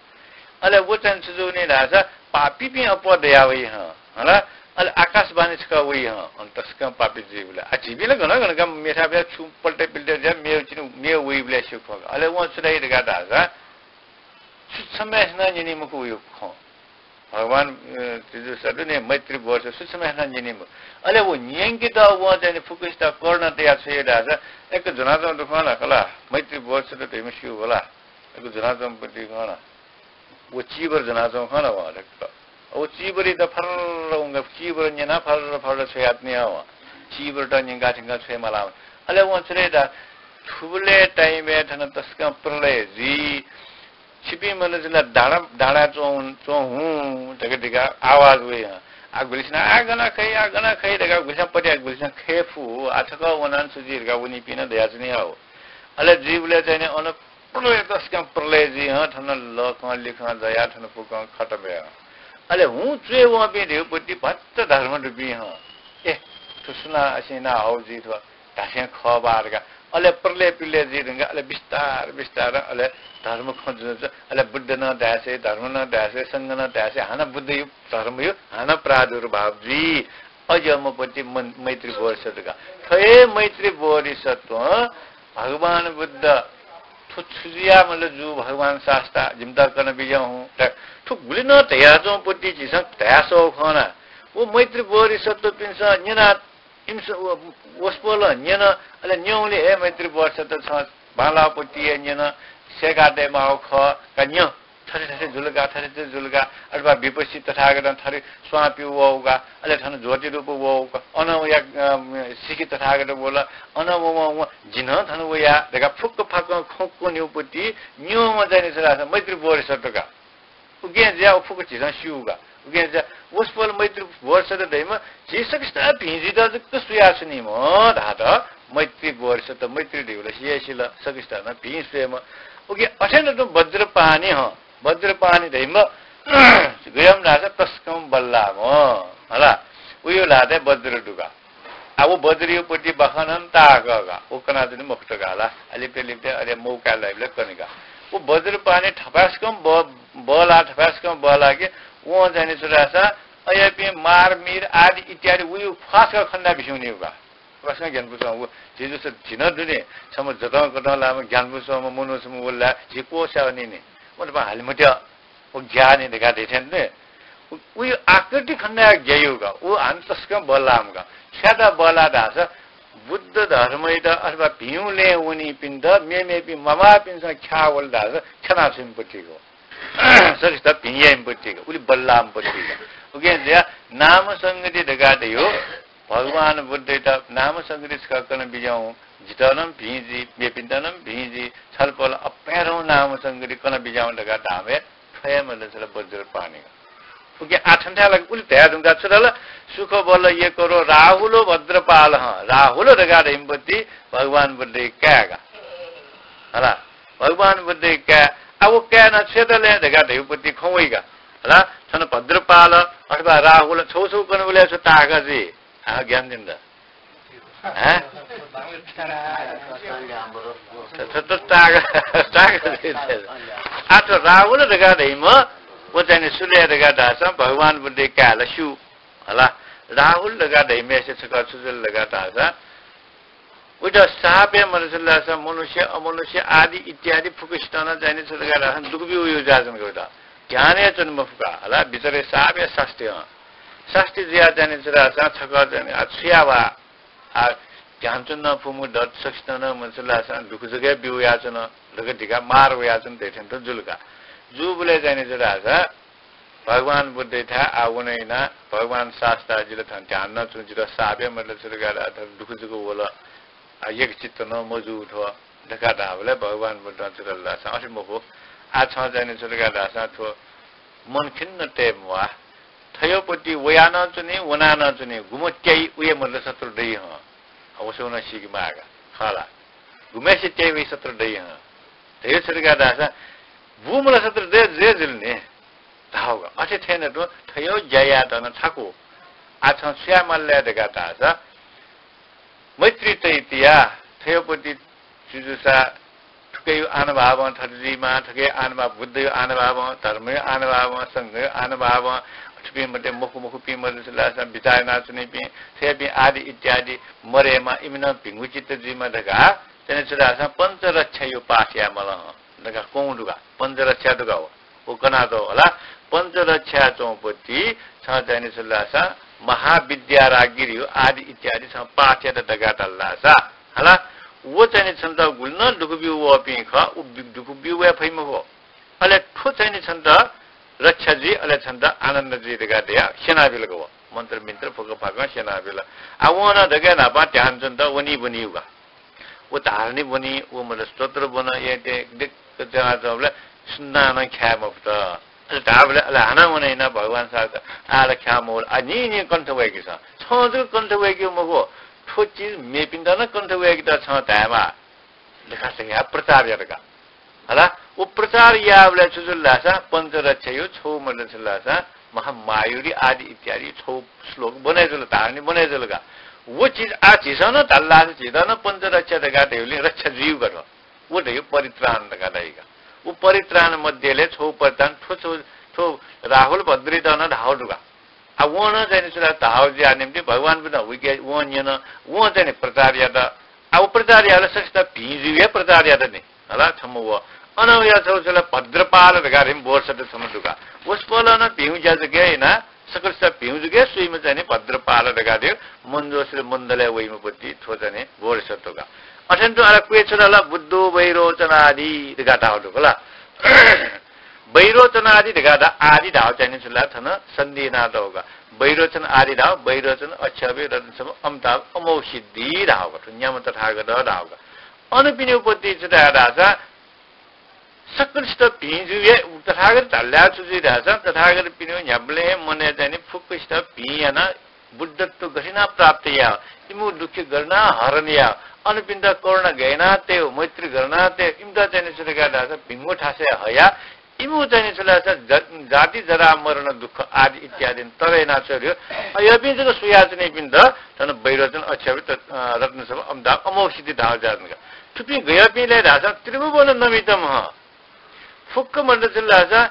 अले व चाहिँ छु जुइ नि धाःसा, पापीपिं अप्वः दया वइ हं, हला, अले आकाशवाणी छकः वइ हं, अन तसकं पापी जुइबलय्। आ, झीपिं ला गन गन का मेथाय् छु पल्टे पिल्टे जुयाः मेव चिनु, मेव वइबलय् स्यू खः का। अले वं छु धाइ धकाः धाःसा, सुथासं नं न्यनी मखु वया खँ। भगवान, अ, तिजु सदु ने मैत्री बोधिसत्व सुथासं नं न्यनी मखु। अले व न्यंकेत वं चाहिँ नि फुक्कसित करुणा तया छ्वया धाःसा, एक ज्वनाच्वंगु दु खला, मैत्री बोधिसत्व धइम्ह स्यू होला। एक ज्वनाच्वंगु पति खला। व चीवर ज्वनाच्वंगु खला वं अले। व चीवरयात फर्र वंकाः चीवर न्यनाः फर्र फर्र छ्वयातुनि वं। चीवरयात न्यंकाः थ्यंकाः छ्वये मालाः। अले वं छु धाइ धा, थुबलय् time-य् थन तसकं प्रलय जुइ। छिपिं मनूतय्‌सं ला डाँडा, डाँडाय् च्वँ, च्वँ हुँ धकाः धकाः आवाज वइ हं। आ गुलिसिनं आ गन खइ, आ गन खइ धकाः गुलिसिनं पत्याः गुलिसिनं खये फु। आ छकः वनाः छु जुइ धकाः वनीपिं नं दयाच्वनी हं। अले जुइबलय् चाहिँ नि अन प्रलय तसकं प्रलय जुइ हं, थन लखं लिखं जयाः थन फुक्कं खतम हे हं। अले हुँ च्वय् वंपिं धइगु पति भचा धर्म दुपिं हं। ए, थ्व सुनां असिं याना हउ जुइ थ्व धासें खः बा धकाः। अले प्रलय पिलय जुइ धुंकाः अले बिस्तार बिस्तार अले धर्म खँ जुजुं अले बुद्ध नं धाये सइ, धर्म नं धाये सइ, संघ नं धाये सइ, हानं बुद्धया धर्मया हानं प्रादुर्भाव जुइ। अज्याःम्ह पति मन-, मैत्री बोधिसत्व का। थ्व हे मैत्री बोधिसत्वं भगवान बुद्ध थ्व छु जुयाः मतलब जू भगवान शास्ता जिमित कना बिज्याहुँ। थ्व गुलि नं धयाच्वंगु पति झीसं धाये सःगु खः ना। व मैत्री बोधिसत्वपिन्सं न्यना, इमिसं व-, वसपोलं न्यन, अले न्यंगुलिं हे मैत्री बोधिसत्व छं बांलाःगु पति हे न्यन, सय्‌का तयेमाःगु खः का न्यँ। थथे थथे जुल का, थथे थथे जुल का, अथवा विपस्सी तथागतं थथे स्वां पिउ वःगु का, अले थन ज्योतिरूप वःगु का, अन वया, अ, सिखी तथागत वल, अन वं, वं, वं, जि नं थन वया धकाः फुक्क फाक्कं खँ क्वनीगु पति न्यंम्ह चाहिँ नि छु धाःसा मैत्री बोधिसत्व का। उकिं जुयाः व फुक्क झीसं स्यू का। उकिं जुयाः वसपोल मैत्री बोधिसत्व धइम्ह झी सकसितं भिं जुइत जक सुयाच्वनीम्ह धाःत मैत्री बोधिसत्व, मैत्री धइगु ला सिया सिल, सकसितं नं भिं स्वयेम्ह। उकिं अथें तुं वज्रपाणि हं। वज्रपाणि धइम्ह गय् धाःसा तसकं बल्लाःम्ह हला। वया ल्हातय् वज्र दु का। आ, व वज्रया पति बाखं नं ताःहाकः का। व कनाच्वनी मखुत का हला। अले लिपतय् लिपतय् अले मौका लाइबलय् कनी का। व वज्रपाणि थपाय्‌सकं ब-, बल्लाः, थपाय्‌सकं बल्लाः कि वं चाहिँ नि छु धाःसा अज्याःपिं मार मिर आदि इत्यादि वया ख्वाः छकः खनेदयाः बिस्युं वनीगु का। प्रश्न ग्यानापुसे वं व झी जूसा झी नं दु नि, छम्ह जतं कतं लाःम्ह ग्यानापुसे वंम्ह मनू छम्ह वल ला, झी क्वःस्याः वनी नि। व नाप हाले मत्यः। व ग्याः नि धकाः धइथें दु नि। उ, उया आकृति खनाः ग्याइगु का। उ हानं तसकं बल्लाःम्ह का। छाय् धाःसा बल्लाः धाःसा बुद्ध धर्मयात अथवा भिंगु लँय् वनीपिन्त मेमेपिं ममाःपिन्सं ख्याः वल धाःसा ख्यानाछ्वइम्ह पति का। सकसित भिं याइम्ह पति का। उलि बल्लाःम्ह पति का। उकिं जुयाः नाम संगति धकाः धइगु भगवान बुद्धयात नाम संगति छकः कना बिज्याहुँ, जितः नं भिं जुइ, मेपिन्त नं भिं जुइ, छलपोल अप्वय् धुं नाम संगति कना बिज्याहुँ धकाः धाःम्ह हे थ्व हे मतलब वज्रपाणि का। उकिं आः थन थ्यंक उलि धया धुंकाः छु धाल? सुख बल ये करो राहुल भद्रपाल हं। राहुल धकाः धइम्ह पति भगवान बुद्धया काय् का। हला, भगवान बुद्धया काय्। आ, व काय् नं छु यात ले धकाः धइगु पति खँ वइ का। हला, थन भद्रपाल अथवा राहुल छगू छगू कनाबलय् छु ताःका जुइ? आ, ज्ञान दिन द। हँ? त, त, त ताःका, ताःका जुइ। आ, थ्व राहुल धकाः धइम्ह, व चाहिँ नि सु ले धकाः धाःसा भगवान बुद्धया काय् ला स्यू। हला, राहुल धकाः धइम्हय्सित छकः छु जुल धकाः धाःसा, उइत साप हे मदु छु धाःसा मनुष्य, अमनुष्य आदि इत्यादि फुक्कसितं नं चाहिँ नि छु धकाः धाःसा दुःख ब्यू वइगु जुयाच्वन का उइत। ध्यान हे च्वने मफु का। हला, बिचरे साप हे सास्ती हं। सास्ती जुयाः चाहिँ नि छु धाःसा छकः चाहिँ नि, आ, छु याये वा? आ, ध्यान च्वने नं फुम्ह दत सकसितं नं मदु छु धाःसा दुःख जक हे ब्यू वयाच्वन, जक धिका मार वयाच्वन धइथें तुं जुल का। जूबलय् चाहिँ नि छु धाःसा भगवान बुद्धयाथाय् आः वने यानाः भगवान शास्ताजि ला थन ध्यान नं च्वं, जितः साप हे मतलब छु धकाः धाःसा थन दुःख जक वल, आ, एकचित्त नं मजू थ्व धकाः धाःबलय् भगवान बुद्धं छु धाल धाःसा अथे मखु, आः छं चाहिँ नि छु धकाः धाःसा थ्व मन खिन्न तये म्वाः। थय्‌पति वया नं च्वनी, वना नं च्वनी, गुम्ह त्याइ उया मतलब शत्रु दइ हं। अवसर नं सीके माः का। खः ला? गुम्हय्‌सित त्याइ वइ शत्रु दइ हं। धय् छु धकाः धाःसा बूम्ह ला शत्रु दइ, जुइ जुल नि। धाःगु का। अथे थें तुं थय् ज्या यायेत नं छाकू। आः छं छु याये माल ले धकाः धाःसा मैत्री तइतिया थय्‌पति जुजुसा थुकिया आनुभावं थथे जुइमाः, थुकिया आनुभाव बुद्धया आनुभावं, धर्मया आनुभावं, संघया आनुभावं, थुपिं मध्ये मखु मखुपिं मदु छु धाःसा बिचाः यानाच्वनीपिं, थय्‌पिं आदि इत्यादि मरयेमा, इमि नं भिंगु चित्त जुइमा धकाः चाहिँ नि छु धाःसा पञ्चरक्षाया पाठ याये माल हं। धकाः कं दु का, पञ्चरक्षा दु का व। व कनातः हला, पञ्चरक्षा च्वंपति छं चाहिँ नि छु धाःसा महाविद्यारागिरियो आदि इत्यादि छं पाठ यात धकाः धाल धाःसा, हला, व चाहिँ नि छन्त गुलि नं दुःख ब्यू वःपिं खः, व बि-, दुःख ब्यू वये फइ मखु। अले थ्व चाहिँ नि छन्त रक्षा जुइ, अले छन्त आनन्द जुइ धकाः धयाः स्यनाबिल का व। मन्त्र मिन्त्र फुक्क फाक्कं स्यनाबिल। आ, वं नं धकाः न्हापां ध्यान च्वनेत वनी ब्वनीगु का। व धारणी ब्वनी, व मतलब स्तोत्र ब्वन, ये ते दिक्क च्वनाच्वंबलय् सुनानं ख्याये मफुत। अले धाःबलय् अले हानं वने यानाः भगवान शास्ता, आः ला ख्याः मवल, आ, न्हिं न्हिं कण्ठ वय्‌कि छं। छं जक कण्ठ वय्‌केगु मखु, थ्व चिज मेपिन्त नं कण्ठ वय्‌केत छं धायेमाः धकाः धयाः प्रचार यात का। हला, व प्रचार याःबलय् छु जुल धाःसा पञ्चरक्षाया छगू मतलब छु धाःसा महामायुरी आदि इत्यादि छगू श्लोक ब्वने जुल, धारणी ब्वने जुल का। व चिज आः झीसं नं धाल धाःसा झीत नं पञ्चरक्षा धकाः धयागुलिं रक्षा जुइगु का थ्व। व धयागु परित्राण धकाः धाइ का। व परित्राण मध्येलय् छगू परित्राण थ्व, थ्व, थ्व राहुल भद्रयात नं धाःगु दु का। आ, वं नं चाहिँ नि छु धाःसा धाःगु जुयाः निम्तिं भगवान बुद्धं वइके वं न्यन, वं चाहिँ नि प्रचार यात। आ, व प्रचार याःबलय् सकसित भिं जुइगु हे प्रचार यात नि। हला, छम्ह व। अन वया छगू छु ला भद्रपाल धकाः धइम्ह बोधिसत्व छम्ह दु का। वसपोलं नं भिंगु ज्या जक हे यानाः सकसित भिंगु जक हे स्वइम्ह चाहिँ नि भद्रपाल धकाः धइम्ह मञ्जुश्री मण्डलय् वइम्ह पति थ्व चाहिँ नि बोधिसत्व का। अथें तुं अले क्वय् छु धाल, बुद्धो वैरोचनादि धकाः धाःगु दु का ला। वैरोचनादि धकाः धाःगु आदि धाःगु चाहिँ नि छु ला थन सन्धि यानातःगु का। वैरोचन आदि धाःगु, वैरोचन, अक्षोभ्य, रत्नसम्भव, अमिताभ, अमोघसिद्धि धाःगु का। थ्व न्याम्ह तथागत धाःगु का। अनपिनिगु पति छु धाःगु धाःसा सकलसित भिं जुइ हे। तथागत धाःसा छु जुइ धाःसा तथागतपिनिगु न्ह्याबलें हे मनय् चाहिँ नि फुक्कसित भिं यानाः बुद्धत्व गथे यानाः प्राप्त याये, इमिगु दुःख गथे यानाः हरण याये, अनपिन्त करुणा गथे यानाः तये, मैत्री गथे यानाः तये, इमित चाहिँ नि छु धकाः धाःसा भिंगु थासय् हयाः इमिगु चाहिँ नि छु धाःसा ज-, जाति जरा मरण दुःख आदि इत्यादि तरे यानाः छ्वये। अय्‌पिं जक स्वयाच्वनीपिन्त थन वैरोचन, अक्षोभ्य, अ, रत्नसम्भव, अमिताभ, अमोघसिद्धि धाःगु जुयाच्वन का। थुपिं गय्‌पिं ले धाःसा त्रिभुवन नमितम् हं। फुक्क मतलब छु धाःसा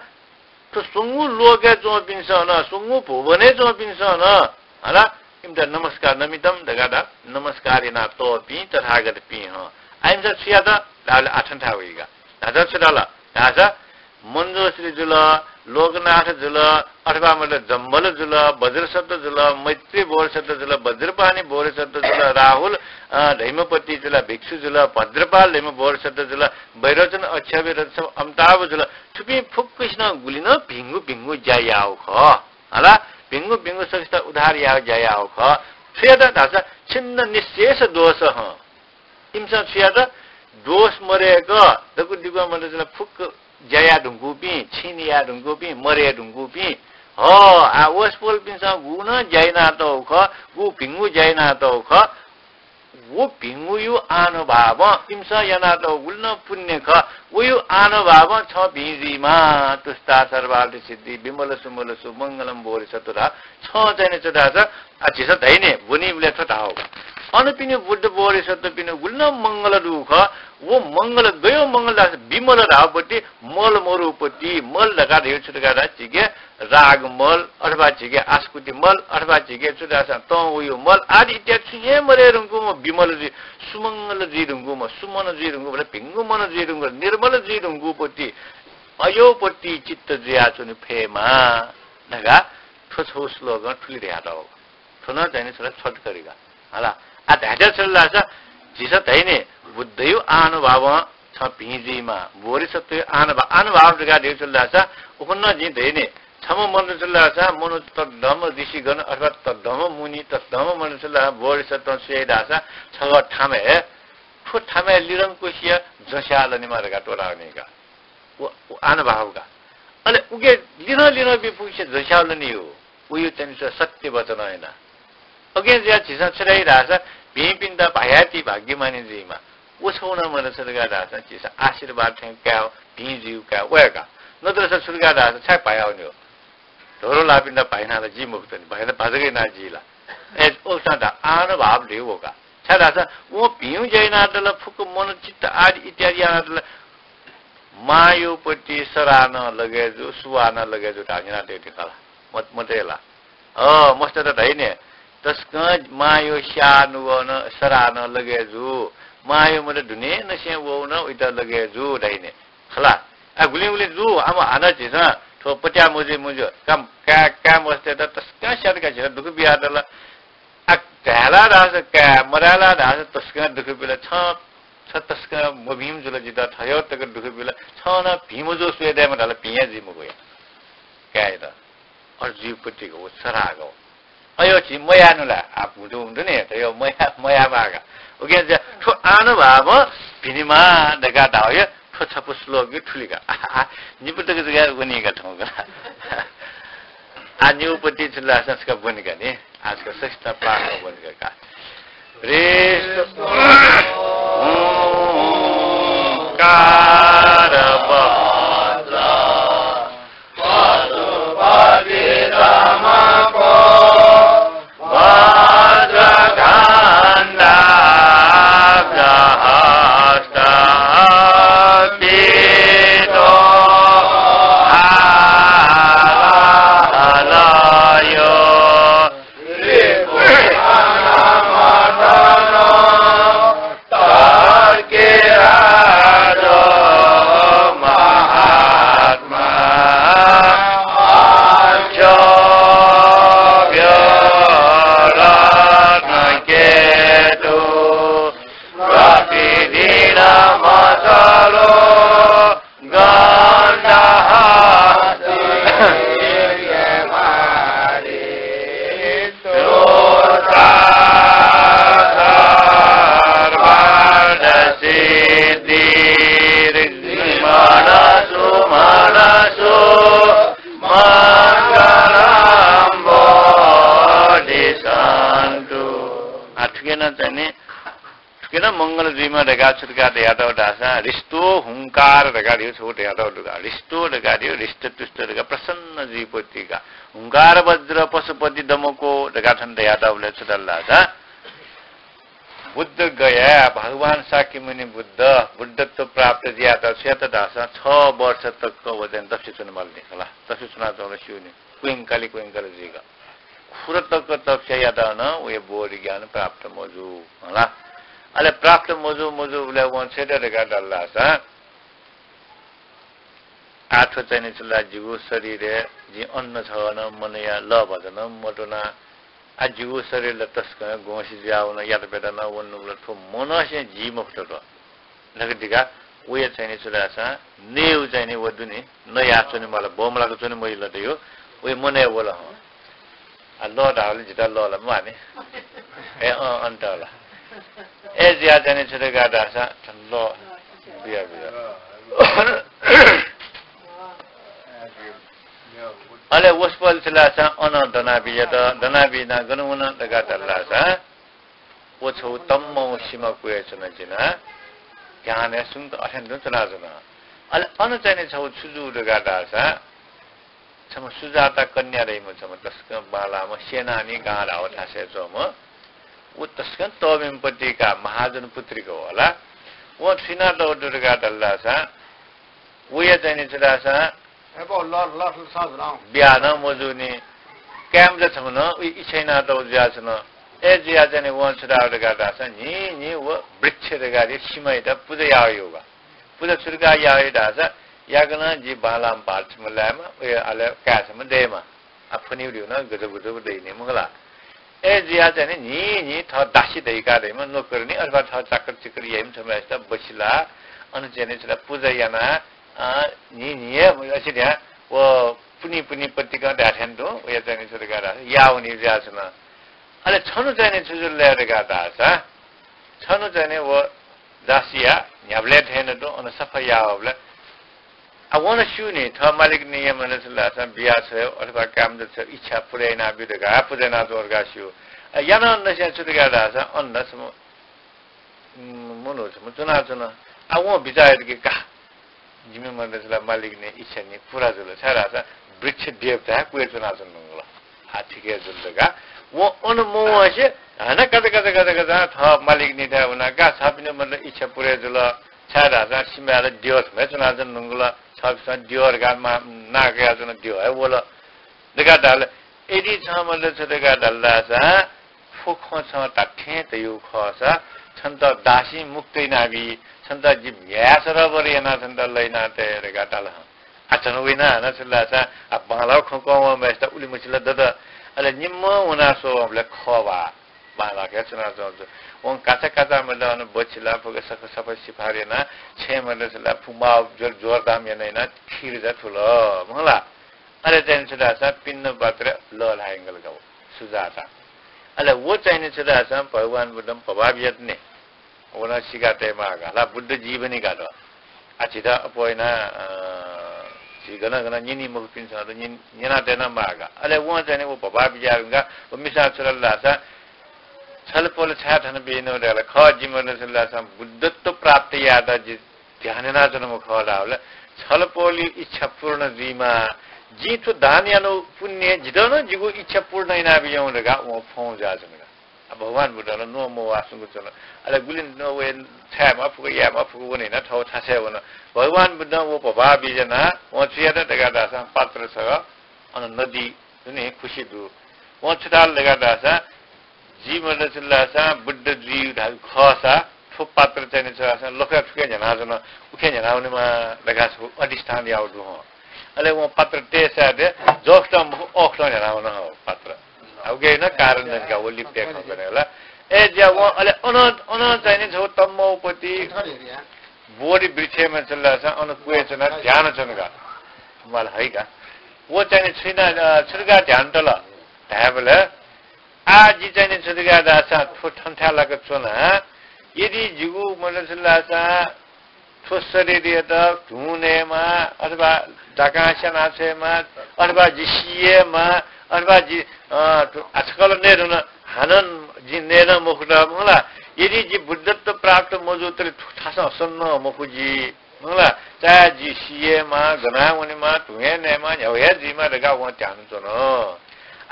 थ्व स्वंगू लोकय् च्वंपिन्सं नं, स्वंगू भुवनय् च्वंपिन्सं नं, हला, इमित नमस्कार नमितम धकाः धाः, नमस्कार यानातःपिं तथागतपिं हं। आ इमिसं छु यात धाःबलय् आः थन थाय् वइगु का। धाःसा छु धाल धाःसा मञ्जुश्री जुल, लोकनाथ जुल, अथवा मतलब जम्बल जुल, वज्रसत्व जुल, मैत्री बोधिसत्व जुल, वज्रपाणि बोधिसत्व जुल, राहुल, अ, धैमपति जुल, भिक्षु जुल, भद्रपाल धैम बोधिसत्व जुल, वैरोचन, अक्षोभ्य रजसम अमिताभ जुल। थुपिं फुक्कसिनं गुलि नं भिंगु भिंगु ज्या याःगु खः। हला, भिंगु भिंगु सकसित उद्धार याःगु ज्या याःगु खः। छु यात धाःसा छिन्न निःशेष दोष हं। इमिसं छु यात? दोष मदय्क दक्व दिक्वं मनूतय्‌त फुक्क ज्या याये धुंकूपिं, क्षीण याये धुंकूपिं, मदये धुंकूपिं। हः, आ वसपोलपिन्सं गु नं ज्या यानातःगु खः, गु भिंगु ज्या यानातःगु खः, व भिंगुया आनुभावं इमिसं यानातःगु गुलि नं पुण्य खः, वया आनुभावं छं भिं जुइमा। तुष्टा सर्वार्थ सिद्धि विमल सुमल सुमंगलम बोधिसत्व धाः। छं चाहिँ नि छु धाःसा आ, झीसं धइने ब्वनीबलय् थ्व धाःगु का। अनपिनि बुद्ध बोधिसत्वपिनि गुलि नं मंगल दुगु खः। व मंगल गयो मंगल धाःसा विमल धाःपति, मल मरुपति, मल धकाः धइगु छु धकाः धाःसा झीके राग मल, अथवा झीके आसक्ति मल, अथवा झीके छु धाःसा तं वयो मल आदि इत्यादि छुं हे मदये धुंकूम्ह विमल जुइ, सुमंगल जुइ धुंकूम्ह, सुमन जुइ धुंकूम्ह, भिंगु मन जुइ धुंकूम्ह, निर्मल जुइ धुंकूपति, अयोपति चित्त जुयाच्वने फयेमा धकाः थ्व छगू श्लोकं थुलि धयातःगु। थ्व नं चाहिँ नि छगू छोटकरी का। हला। आ धायेत छु धाःसा झीसं धइने बुद्धया आनुभावं छं भिं जुइमा, बोधिसत्वया आनुभाव, आनुभाव धकाः धइगु छु धाःसा उखुन्हु जिं धइने छम्ह मनूत छु धाःसा मनू तसकं ऋषिगण अथवा तसकं मुनि, तसकं मनू छु धाःसा बोधिसत्वं छु याइ धाःसा छगः थामय्, थ्व थामय् लिरंकुसिया जँ स्याः लनेमा धकाः त्वःतावनी का। व, व आनुभाव का। अले उके लिरं लिरं बी फुक्कसिया जँ स्याः लनी हो। उयो चाहिँ नि सत्य वचन याना। अकिं जुयाः झीसं छु धाइ धाःसा भिंपिन्त भायाति भाग्यमानी जुइमा। व छगू नं मदुसा धकाः धाःसा झीसं आशीर्वाद थें काये, भिं जुइगु काये वय्का। नत्रसा छु धकाः धाःसा छाय् भाया वनी हो। ढोरो लाःपिन्त भाइना ला जि मखुत नि, भाइना भाजक याना जि ला। ए, उसां धा आनुभाव धइगु का। छाय् धाःसा वं भिंगु ज्या यानातल, फुक्क मन चित्त आदि इत्यादि यानातल। मांया पति सराः नं लगे जू, सुवाः नं लगे जू धाःगु न्यनातयागु खला। मत-, मतय् ला। अ, मस्तय्त धाइने, तसकं मांया स्याः नुगः नं सराः नं लगे जू। मांया मत दुनेंनिसें वःगु नं वइत लगे जू धाइने। खला। आ, गुलिं गुलिं जू, आम हानं झीसं थ्व पत्याः मजुइ मज्यू। का, का, काय् मस्तय्त तसकं स्यात का झीसं दुःख बियातल। आ, धाये ला धाःसा काय्, मधाये ला धाःसा तसकं दुःख बिल। छं, छ तसकं मभिंम्ह जुल जितः, थज्याःगु तक दुःख बिल। छं नं भिं मजू स्वये दयेमा धाल, भिं हे जुइ मखु या। काय्‌यात। अथे जुइगु पतिक व सराः का। अय् झी मयाये नु ला? आ, भुतु हुन्थु नि, त यो मया-, मयायेमाः का। उकिं चाहिँ थ्व आनुभावं भिनेमाः धकाः धाःगु या, थ्व छपु श्लोक या थुलि का। आ, आ, निपु तक जक वनी का थौंकन्हय्। आ, निपु पति छु धाःसा छकः ब्वनी का नि। आजकल सस्ता पाखं ब्वनी का। ऋष्टुं कारवज्र पशुपतिदमको वज्रखण्डाब्जहस्त पीतो हावहलयो रिपुघनमतनो तर्किराजो महात्मा अक्षोभ्यो रत्नकेतु प्रतिदिनमचलो गण्डहस्ते सर्वार्थसिद्धिर्विमलसुमनसो मङ्गलं बोधिसन्तु। आ, थुकिं नं चाहिँ नि थुकिं नं मंगल जुइमा धकाः छु धकाः धयातःगु धाःसा, हृष्टो हुंकार धकाः धइगु छगू धयातःगु दु का। हृष्टो धकाः धइगु, हृष्टतुष्ट धकाः प्रसन्न जुइपति का। हुंकार वज्र पशुपति दमको धकाः थन धयातःबलय् छु धाल धाःसा, बुद्ध गया, भगवान शाक्यमुनि बुद्ध, बुद्धत्व प्राप्त जुयातःगु छु यात धाःसा, छ वर्ष तक व चाहिँ तसि च्वने माल नि खला। तसि च्वनाच्वंगु स्यू नि। क्विंकाली क्विंकाली जुइक। खुर तक तपस्या यात नं वया बोधि ज्ञान प्राप्त मजू हला। अले प्राप्त मजू मजूबलय् वं छु यात धकाः धाल धाःसा, आः थ्व चाहिँ नि छु ला, जिगु शरीरय् जिं अन्न छगः नं मनया, लः भचा नं मत्वना। आ, जिगु शरीर ला तसकं ग्वंसे जुयाः वन, यात प्यत नं वन नुगल, थ्व मनसें जी मखुत थ्व धकाः धकाः वया चाहिँ नि छु धाःसा नयेगु चाहिँ नि व दु नि, नयाः च्वने माल, बमलाक च्वने मजिल त यो, वया मनय् वल हं। आ, लः धाःबलय् जितः लः ला म्वाः नि। ए, अँ, अन्त ला। ए, जुयाः चाहिँ नि छु धकाः धाःसा, लः बिया, बिया। अले वसपोल छु धाःसा अन दनाबी यात, दनाबी यानाः गन वन धकाः धाल धाःसा, व छगू तम्मं सिमा क्वय् च्वना जिनाः ध्यानय् सुंक अथें तुं च्वनाच्वन। अले अन चाहिँ नि छगू छु जू धकाः धाःसा, छम्ह सुजाता कन्या धइम्ह छम्ह तसकं बांलाःम्ह सेनानी गां धाःगु थासय् च्वंम्ह, व तसकं तःमिम्ह पत्रिका, महाजन पुत्रिका हला। वं छु यानातःगु दु धकाः धाल धाःसा, वया चाहिँ नि छु धाःसा, ए, बौ, ल, ल, ल, ल, ल। बिया नं मजूनि, काय्‌मचा छम्ह नं उइ इच्छा यानातःगु जुयाच्वन। ए, जुयाः चाहिँ नि वं छु धाःगु धकाः धाःसा, न्हि, न्हि व वृक्ष धकाः धइगु सिमायात पुजा याः यःगु। पुजा छु धकाः याः यः धाःसा, याकनं जि बांलाःम्ह भाःत छम्ह लायेमा, वया अले काय् छम्ह दयेमा। आ, फ्वनेगु धइगु नं गजबगजब दइनि मखु ला। ए, जुयाः चाहिँ नि न्हि, न्हि थः दासी धइका धइम्ह नोकरनी अथवा थः चाकर चिकर याइम्ह छम्हयात बसिलाः, अन चाहिँ नि छु ला पुजा यानाः, अ, न्हि, न्हि हे असिध्यां व पुन्हि, पुन्हि पत्रिका धाये थें तुं, वया चाहिँ नि छु धकाः धाःसा याः वनी जुयाच्वन। अले छन्हु चाहिँ नि छु जुल धकाः धाःसा, छन्हु चाहिँ नि व दासीया न्ह्याबलें थें तुं अन सफा याः वःबलय्, आ, वं नं स्यू नि, थः मालिकनीया मतलब छु धाःसा बिया छ्वये अथवा काय्‌मचा छ्वये इच्छा पुरा यानाब्यु धकाः, पुजा यानाच्वं धकाः स्यू। आ, यानाः नसें छु धकाः धाःसा, अन छम्ह, उम्, मनू छम्ह च्वनाच्वन। आ, वं बिचाः यात कि का, जिमि मतलब छु ला मालिकनी इच्छा नि पुरा जुल, छाय्‌धाःसा वृक्ष देवता हे क्वय् च्वनाच्वन धुंकल। आ, ठीक हे जुल धकाः वं अन मवंसे हानं काचा काचा काचा काचा थः मालिकनीथाय् वनाः, का, छपिनि मतलब इच्छा पुरा जुल, छाय्‌धाःसा सिमाय् ला द्यः छम्ह हे च्वनाच्वन धुंकल, छपिसं द्यः धकाः मा-, नां कयाच्वन, द्यः हे वल धकाः धाल। यदि छं मतलब छु धकाः धाल धाःसा, थ्व खँ छं धात्थें धयागु खःसा, छन्त दासीं मुक्त यानाबी, छन्त जि म्ह्याय् सरबर यानाः छन्त लय् याना तये धकाः धाल हं। आ, झन वइना हानं छु धाःसा, आ, बांलाःगु खँ कं वःम्हय्‌सित उलिमछि ला दत। अले निम्हं वनाः स्वःबलय् खः बा, बांलाक हे च्वनाच्वंगु। वं काचा काचा मतलब अन बछिला फुक्क सफा सफा सिफार यानाः छेँय् मतलब छु ला फुक्क माव ज्वर, ज्वरदाम याना यानाः खीर जा थुल, मखु ला। अले चाहिँ छु धाःसा पिण्ड पात्र लःल्हायंगल का व सुजाता। अले व चाहिँ नि छु धाःसा भगवान बुद्धं भभाव यात नि। व नं सिका तयेमाः का ला, बुद्ध जीवनी का त। आ, झीत अप्वः यानाः, अ, झी गन गन न्यनी मखुपिन्सं त न्यन-, न्यना तये नं माः का। अले वं चाहिँ नि व भभाव याः धुंकाः व मिसां छु धाल धाःसा, छलपोल छाय् थन बियादिल धाल, खः, जिं मतलब छु धाःसा बुद्धत्व प्राप्त यायेत जि ध्यान यानाच्वनाम्ह खः धाःबलय् छलपोलया इच्छा पूर्ण जुइमा, जिं थ्व दान यानागु पुण्यं जितः नं जिगु इच्छा पूर्ण यानाबिज्याहुँ धकाः वं फ्वं जुयाच्वन का। आ, भगवान बुद्धं नं न्ववाः सुंक च्वन। अले गुलि नं वया छायेमाः फुक्क, यायेमाः फुक्क वने यानाः थःगु थासय् वन। भगवान बुद्धं व भभाव बिज्यानाः वं छु यात धकाः धाःसा पात्र छगः अन नदी दु नि, खुसि दु। वं छु धाल धकाः धाःसा, जि मतलब छु धाःसा बुद्ध जुइ धाःगु खःसा, थ्व पात्र चाहिँ नि छु धाःसा लखय् थुखे न्ह्यानाच्वन, उखे न्ह्यानावनेमा धकाः छगू अधिष्ठान याःगु दु हं। अले वं पात्र तयेसाय् जःखतं मखु, अःखतं न्ह्यानावन हं पात्र। आ, उकिया नं कारण दनि का, व लिपतय् खँ कने हला। ए, ज्या वं अले अन, अन चाहिँ नि छगू तमोपति बोधि वृक्षय् छु धाःसा अन क्वय् च्वनाः ध्यान च्वन का। माल है का। व चाहिँ नि छु याना, अ, छु धकाः ध्यान तल धायेबलय् आः जि चाहिँ नि छु धकाः धाःसा थ्व थन्थाय् लाक च्वना, यदि जिगु मतलब छु धाःसा थ्व शरीरयात धुं नयेमा, अथवा दाकां स्याना छ्वयेमा, अथवा जि सियेमा, अथवा जि, अ, थ्व आजकाल नये धुन, हानं जि नये नं मखुत, मखु ला। यदि जि बुद्धत्व प्राप्त मजूतले थ्व थासं सन्नं मखु जि। मखु ला, चाहे जि सियेमा, गना वनेमा, धुं हे नयेमा, न्ह्यागु हे जुइमा धकाः वं ध्यान च्वन।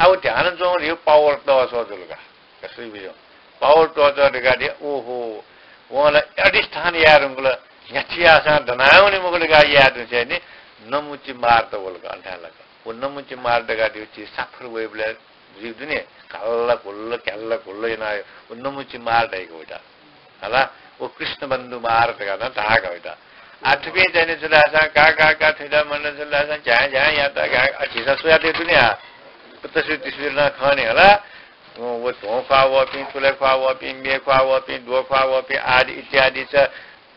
आ, व ध्यान च्वंगु धइगु power तःसः जुल का। का सुइ बुझ्यौ? Power तःसः धकाः धइगु, ओहो, वं ला अधिष्ठान याये धुंकल, न्ह्याथे याःसां दना वने मखु धकाः याये धुंसेंलि नमुचि मार त वल का, अन थाय् लाक। व नमुचि मार धकाः धइगु चिज साफर वइबलय् जुइ दुने, घल्ल घुल्ल, घ्याल्ल घुल्ल याना, व नमुचि मार धाइगु वइत। हला, व कृष्णबन्धु मार धकाः नं धाःगु वइत। आ, थुपिं चाहिँ नि छु धाःसा, का, का, का, थुइता मण्डल छु धाःसा, झ्याँ, झ्याँ यात, का, आ, झीसं स्वयातयागु दुने आ। तस्वीर, तस्वीर नं खः नि हला। व, व ध्वं ख्वाः वःपिं, तुले ख्वाः वःपिं, मे ख्वाः वःपिं, द्वः ख्वाः वःपिं आदि इत्यादि छ।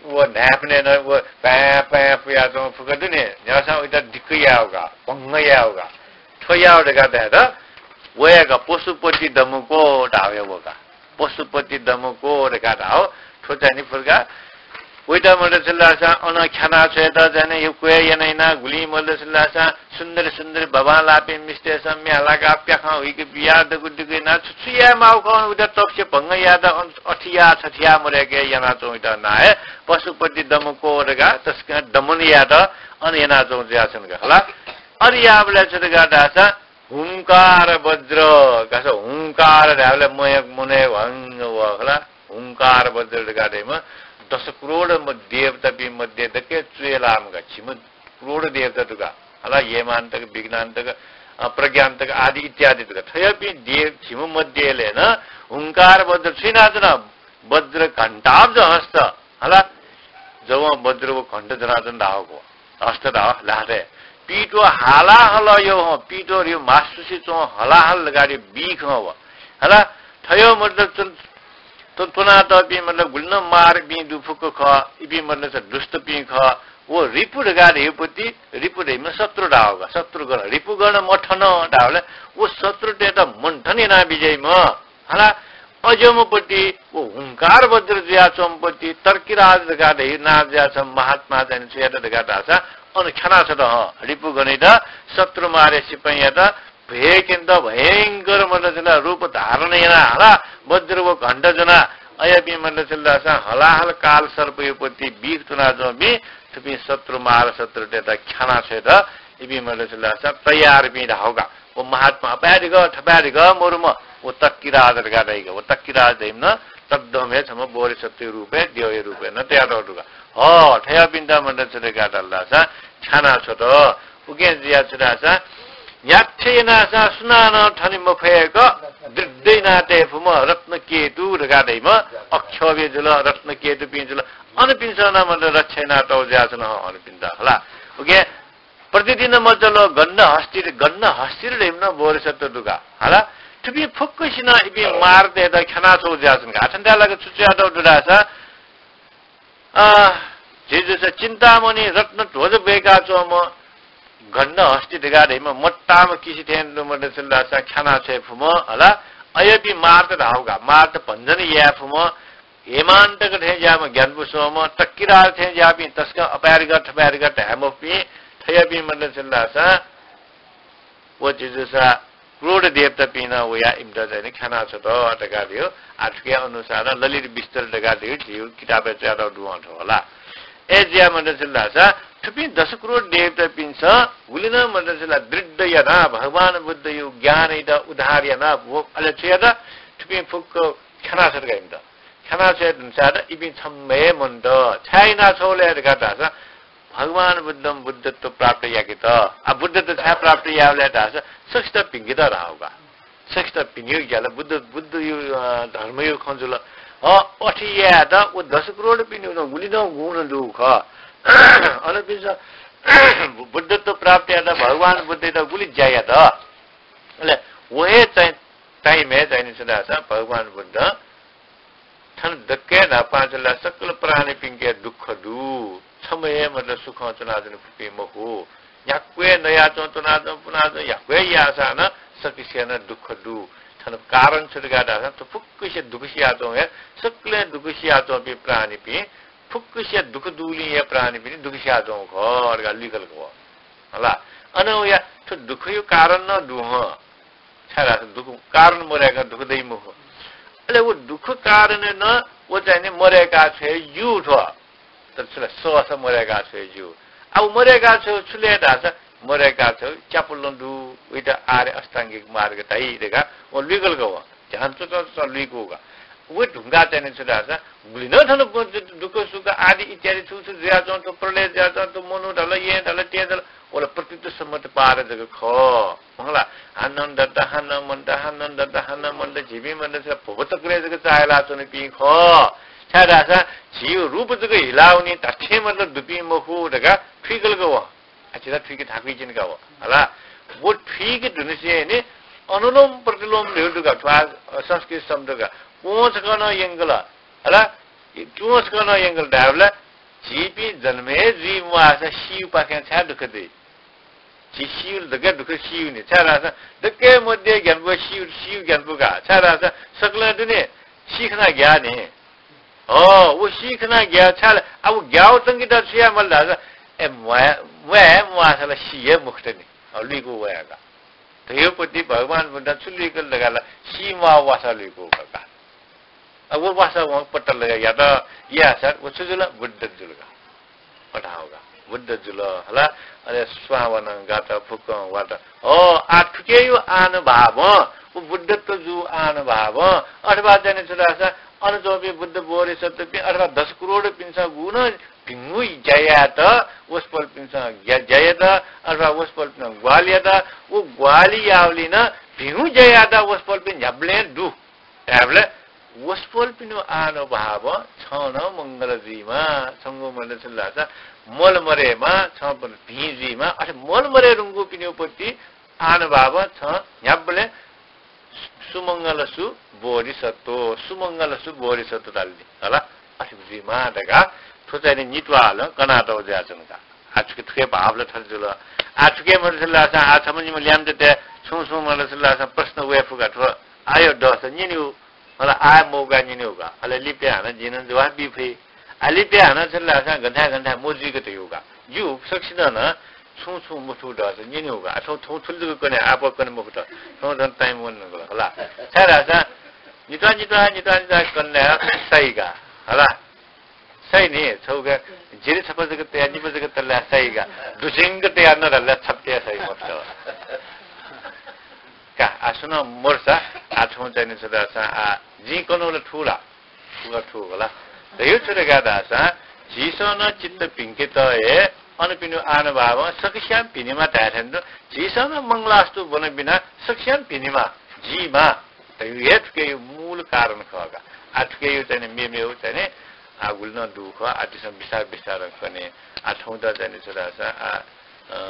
व न्हाय्पनय् नं व पाँय्, पाँय् फुयाच्वंगु फुक्क दुने, न्ह्याःसां वइत दिक्क याःगु का, भंग याःगु का। थ्व याःगु धकाः धायेत, वयाका पशुपति दमुको धाःगु हे व का। पशुपति दमुको धकाः धाःगु, थ्व चाहिँ नि फुर्का। वइत मण्डल छु धाःसा अन ख्याना छ्वयेत चाहिँ नि यक्व याना याना गुलिं मण्डल छु धाःसा सुन्दर सुन्दर बाबांलाःपिं मिस्तय्‌सं म्ये हालाकाः प्याखं हुइके बियाः दगु दगु यानाः छु छु याये माःगु खः, उइत तपस्या भंग यायेत अन अथे याः छथे याः मदय्‌के यानाच्वंगु वइत नां हे पशुपति दमुको धकाः तसकं दमन यायेत अन यानाच्वंगु जुयाच्वन का हला। अथे याःबलय् छु धकाः धाःसा हुंकार वज्र, का स हुंकार धायेबलय् मयक मनय् ह्वाङ व हला। हुंकार वज्र धकाः धाइम्ह दश करोड म-, देवतापिं मध्ये दक्व च्वय् लाःम्ह का, झिम्ह करोड देवता दु का। हला, हेमान्तक, विघ्नान्तक, अ, प्रज्ञान्तक आदि इत्यादि दु का। थज्याःपिं देव झिम्ह मध्यय् नं हुंकार वज्र छु यानाच्वन, वज्र घण्टाब्ज हस्त। हला, जवं वज्र व घण्ट ज्वनाच्वन धाःगु। हस्त धाः ल्हातय्। पीत्वः हालाहलयो हं, पीत्वः धइगु मासुसे च्वं हलाहल धकाः धइगु बिख हं व। हला, थज्याःगु मतलब च्वन-, त्व-, त्वनातःपिं मतलब गुलि नं मारपिं दु फुक्क खः, इपिं मतलब स दुष्टपिं खः। व रिपु धकाः धइगु पति, रिपु धइम्ह शत्रु धाःगु का, शत्रुगण, रिपुगण मथन धाःबलय् व शत्रुतय्‌त मन्थन याना बिज्याइम्ह। हला, अज्याःम्ह पति व हुंकार वज्र जुयाच्वंम्ह पति तर्किराज धकाः धइगु नां जुयाच्वंम्ह महात्मा चाहिँ नि छु यात धकाः धाःसा अन ख्याना छ्वत हं। रिपुगणयात, शत्रु मारया सिपाइँयात, भयकेन्त भयंकर मण्डल छु ला रूप धारण याना हला, वज्र व घण्ट ज्वना, अज्याःपिं मण्डल छु ला धाःसा हलाहल काल सर्पयो पति बिख त्वनाच्वंपिं थुपिं शत्रु मार शत्रुतय्‌त ख्याना छ्वयेत इपिं मण्डल छु ला धाःसा तयारपिं धाःगु का। व महात्मा अपाय् धकाः, थपाय् धकाः मरुम्ह, व तर्किराज धकाः धाइगु। व तर्किराज धइम्ह नं तद्दम्ह हे छम्ह बोधिसत्वया रूपय्, द्यःया रूपय् नं तयातःगु दु का। हँ, थज्याःपिन्त मण्डल छु धकाः धाल धाःसा ख्याना छ्वत। उकिं जुयाः छु धाःसा, न्ह्याथे यानाः सा सुनानं थने मफयेक दृढ याना तये फुम्ह रत्नकेतु धकाः धाइम्ह अक्षोभ्य जुल, रत्नकेतुपिं जुल। अनपिन्सं नं मण्डल रक्षा यानातःगु जुयाच्वन हं अनपिन्त हला। उकिं प्रतिदिन मज्जलो गन्धहस्तिर, गन्धहस्तिर धइम्ह नं बोधिसत्व दु का। हला, थुपिं फुक्कसिनं इपिं मारतय्‌त ख्याना छ्वःगु जुयाच्वन का। आः थन धायेलाक छु च्वयातःगु दु धाःसा, अ, झी जूसा चिन्तामणि रत्नध्वज ब्वय्‌काच्वंम्ह गन्धहस्ति धकाः धइम्ह मत्ताम्ह किसि थें दुम्ह मण्डल छु ला धाःसा ख्याना छ्वये फुम्ह, हला, अज्याःपिं मारत धाःगु का, मारत भञ्जन याये फुम्ह, हेमान्तक थें ज्याःम्ह ग्यानापु स्वंम्ह, तर्किराज थें ज्याःपिं तसकं अपाय् धकाः थपाय् धकाः धाये मफुपिं, थज्याःपिं मण्डल छु ला धाःसा व झी जूसा क्रोध देवतापिं नं वयाः इमित चाहिँ नि ख्याना छ्वत धकाः धइगु। आः थुकिया अनुसारं ललित विस्तर धकाः धइगु झीगु किताबय् च्वयातःगु दु हं थ्व हला। अय् जुयाः मण्डल छु ला धाःसा थुपिं दश करोड देवतापिन्सं गुलि नं मण्डल छु ला दृढ यानाः भगवान बुद्धया ज्ञानयात उद्धार यानाः व अले छु यात, थुपिं फुक्क ख्याना छ्वत का इमित। ख्याना छ्वये धुंसां इपिं छम्ह हे मन्त। छाय् याना छ्वल धकाः धाःसा भगवान बुद्धं बुद्धत्व प्राप्त याकेत। आ, बुद्धत्व छाय् प्राप्त यायेबलय् धाःसा सकसित भिंकेत धाःगु का। सकसित भिनेगु ज्या ला बुद्ध, बुद्धया, अ, धर्मया खँ जुल। अ, अथे यायेत व दश करोडपिनि नं गुलि नं गुण दु खः। अनपिन्सं बुद्धत्व प्राप्त यायेत भगवान बुद्धयात गुलि ज्या यात। अले व हे चाहिँ time-य् चाहिँ नि छु धाःसा भगवान बुद्धं थन दक्व न्हापां छु ला सकल प्राणीपिंके दुःख दु। छम्ह हे मतलब सुखं च्वनाच्वने फुपिं मखु। न्ह्याक्व हे नयाच्वं, त्वनाच्वं, पुनाच्वं, न्ह्याक्व हे याःसां नं सकसिया नं दुःख दु। थन कारण छु धकाः धाःसा थ्व फुक्कसिया दुःख सियाच्वं हे, सकलें दुःख सियाच्वंपिं प्राणीपिं, फुक्कसिया दुःख दुलिं हे प्राणीपिं दुःख सियाच्वं खः धकाः लुइकल खः। हला, अन वया थ्व दुःखया कारण नं दु हं। छाय् धाःसा दुःख कारण मदय्‌कं दुःख दइ मखु। अले व दुःख कारणं नं व चाहिँ नि मदय्‌का छ्वये ज्यू थ्व। तर छु ला सःसा मदय्‌का छ्वये ज्यू। आ, व मदय्‌का छ्वये छु ले धाःसा मदय्‌का छ्वये च्यापुलं दु, वइत आर्य अष्टाङ्गिक मार्ग धाइ धकाः व लुइकल का व। ध्यान च्वंच्वं च्वंच्वं लुइकू का। व धुंकाः चाहिँ नि छु धाःसा गुलि नं थन दुःख सुख आदि इत्यादि छु छु जुयाच्वं, थ्व प्रलय जुयाच्वं, थ्व मनू धाल, येँ धाल, तेँ धाल, व ला प्रकृति सम्मत पार जक खः। मखु ला, हानं दत, हानं मन्त, हानं दत, हानं मन्त, झीपिं मतलब छ भवचक्रय् जक चाःहिलाच्वनीपिं खः। छाय्धाःसा झीगु रूप जक हिलावनी, धात्थें मतलब दुपिं मखु धकाः थुइकल का वं। आ, झीत थुइके धाकुइचिन का वं। हला, व थुइके धुनिसेंलि अनुलोम प्रतिलोम धइगु दु का, थ्व आ, संस्कृत शब्द का। क्वं छकः नं यंकल। हला, च्वं छकः नं यंकल धायेबलय् झीपिं जन्म हे जुइ म्वाःसा सीगुपाखें छाय् दुःख दइ? झी सीगु दक्व दुःख सीगु नि, छाय्धाःसा दक्व मध्ये ग्यानापु सीगु, सीगु ग्यानापु का, छाय्धाःसा सकलें दुने सी खना ग्याः नि। हँ, व सी खना ग्याः छाय्, अब ग्याः तंकेत छु याये माल धाःसा, ए, म्वाये, म्वाये, म्वाःसा ला सी हे मखुत नि। अ, लुइकू वया का। धयोपति भगवान बुद्धं छु लुइकल धकाः ला सी म्वाः वासा लुइकू का। अब व वासा वं पत्ता लगा यात, याःसा व छु जुल? बुद्ध जुल का। अथाव का। बुद्ध जुल, हला, अले स्वां वन, गात, फुक्कं वात। हँ, आ थुकेयु आनुभावं, व बुद्धत्व जू आनुभावं, अथवा चाहिँ नि छु धाःसा, अन च्वंपिं बुद्ध बोधिसत्वपिं, अथवा दश करोडपिन्सं गुगुं भिंगु ज्या यायेत, वसपोलपिन्सं ज्या, ज्या यात, अथवा वसपोलपिन्सं ग्वाहालि यात, व ग्वाहालि याःबलय् नं भिंगु ज्या यायेत वसपोलपिं न्ह्याबलें दु। धायेबलय् वसपोलपिनिगु आनुभावं छं नं मंगल जुइमा, छंगु मनं छु धाःसा मल मदयेमा, छं भिं जुइमा, अथे मल मदये धुंकूपिनिगु पति आनुभावं छं न्ह्याबलें सुमंगल सु बोधिसत्व, सुमंगल सु बोधिसत्व धाल नि, हला, अथे जुइमा धकाः थ्व चाहिँ नि नित्वालं कनातःगु जुयाच्वन का। आ थुके, थुके भाव ला थथे जुल। आ थुके मदु छु धाःसा, आ छम्ह निम्ह ल्याय्म्हतय्त छुं छुं मदु छु धाःसा प्रश्न वये फु का, थ्व आः दःसा न्यनेगु। मला आः मौका न्यनेगु का। अले लिपा हानं जिं नं जवाफ बी फइ। आ लिपा हानं छु धाःसा गन थाय् गन थाय् मजुइक धइगु का। ज्यू, सकसिनं नं छुं छुं मथू दःसा न्यनेगु का। आ थौं, थौं थुलि जक कने, आपः कने मफुत। थौं झन time वन धुंकल, हला। छाय् धाःसा नित्वाः नित्वाः, नित्वाः नित्वाः कने धाःसा साइ का, हला। साइ नि, छगू का, जिरे छपा जक तया, निपा जक तया साइ का, दुछिंक तया नं धाःसा छपा तया साइ मफुत। का, आ सुनं मरुसा, आ थौं चाहिँ नि छु धाःसा, आ जिं कनागु ला थू ला? थू ला थू हला। धइगु छु धकाः धाःसा, झीसं नं चित्त भिंकेत हे अनपिनिगु आनुभावं सकसियां भिनेमा धाये थें तुं, झीसं नं मंगलास्तु वन बिना सकसियां भिनेमा, जुइमा। धइगु हे थुकेयु मूल कारण खः का। आ थुकेयु चाहिँ नि मेमेयु चाहिँ नि आ गुलि नं दु खः, आ झीसं बिस्तार बिस्तारं कने। आ थौंत चाहिँ नि छु धाःसा, आ, अ,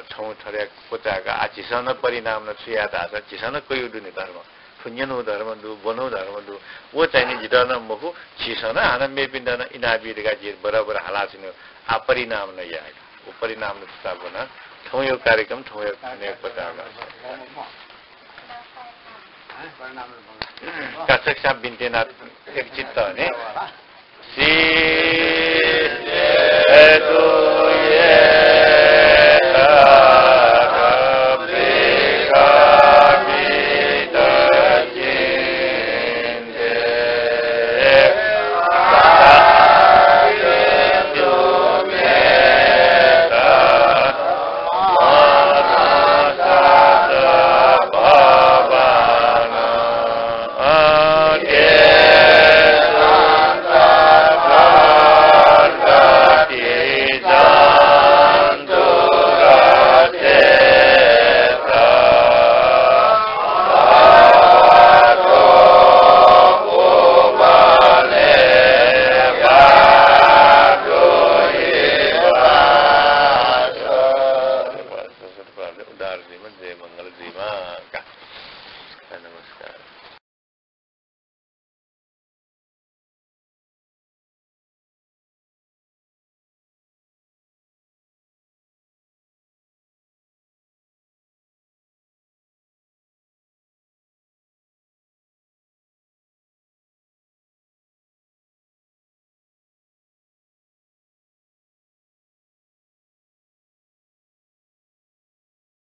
थौं थथे क्वचाय्क, आ झीसं नं परिणाम नं छु याये धाःसा, झीसं नं कयागु दु नि धर्म। थ्व न्यनागु धर्म दु, ब्वनागु धर्म दु। व चाहिँ नि जितः नं मखु, झीसं नं हानं मेपिन्त नं इनाबी धकाः जिं बराबर हालाच्वनागु। आ परिणाम नं याये का। व परिणाम नं छुता ब्वना। थौंयु कार्यक्रम, थौंयु क्वचाय्क। का सकसियां बिन्ति याना एकचित्त हने। शीर्षे हेतु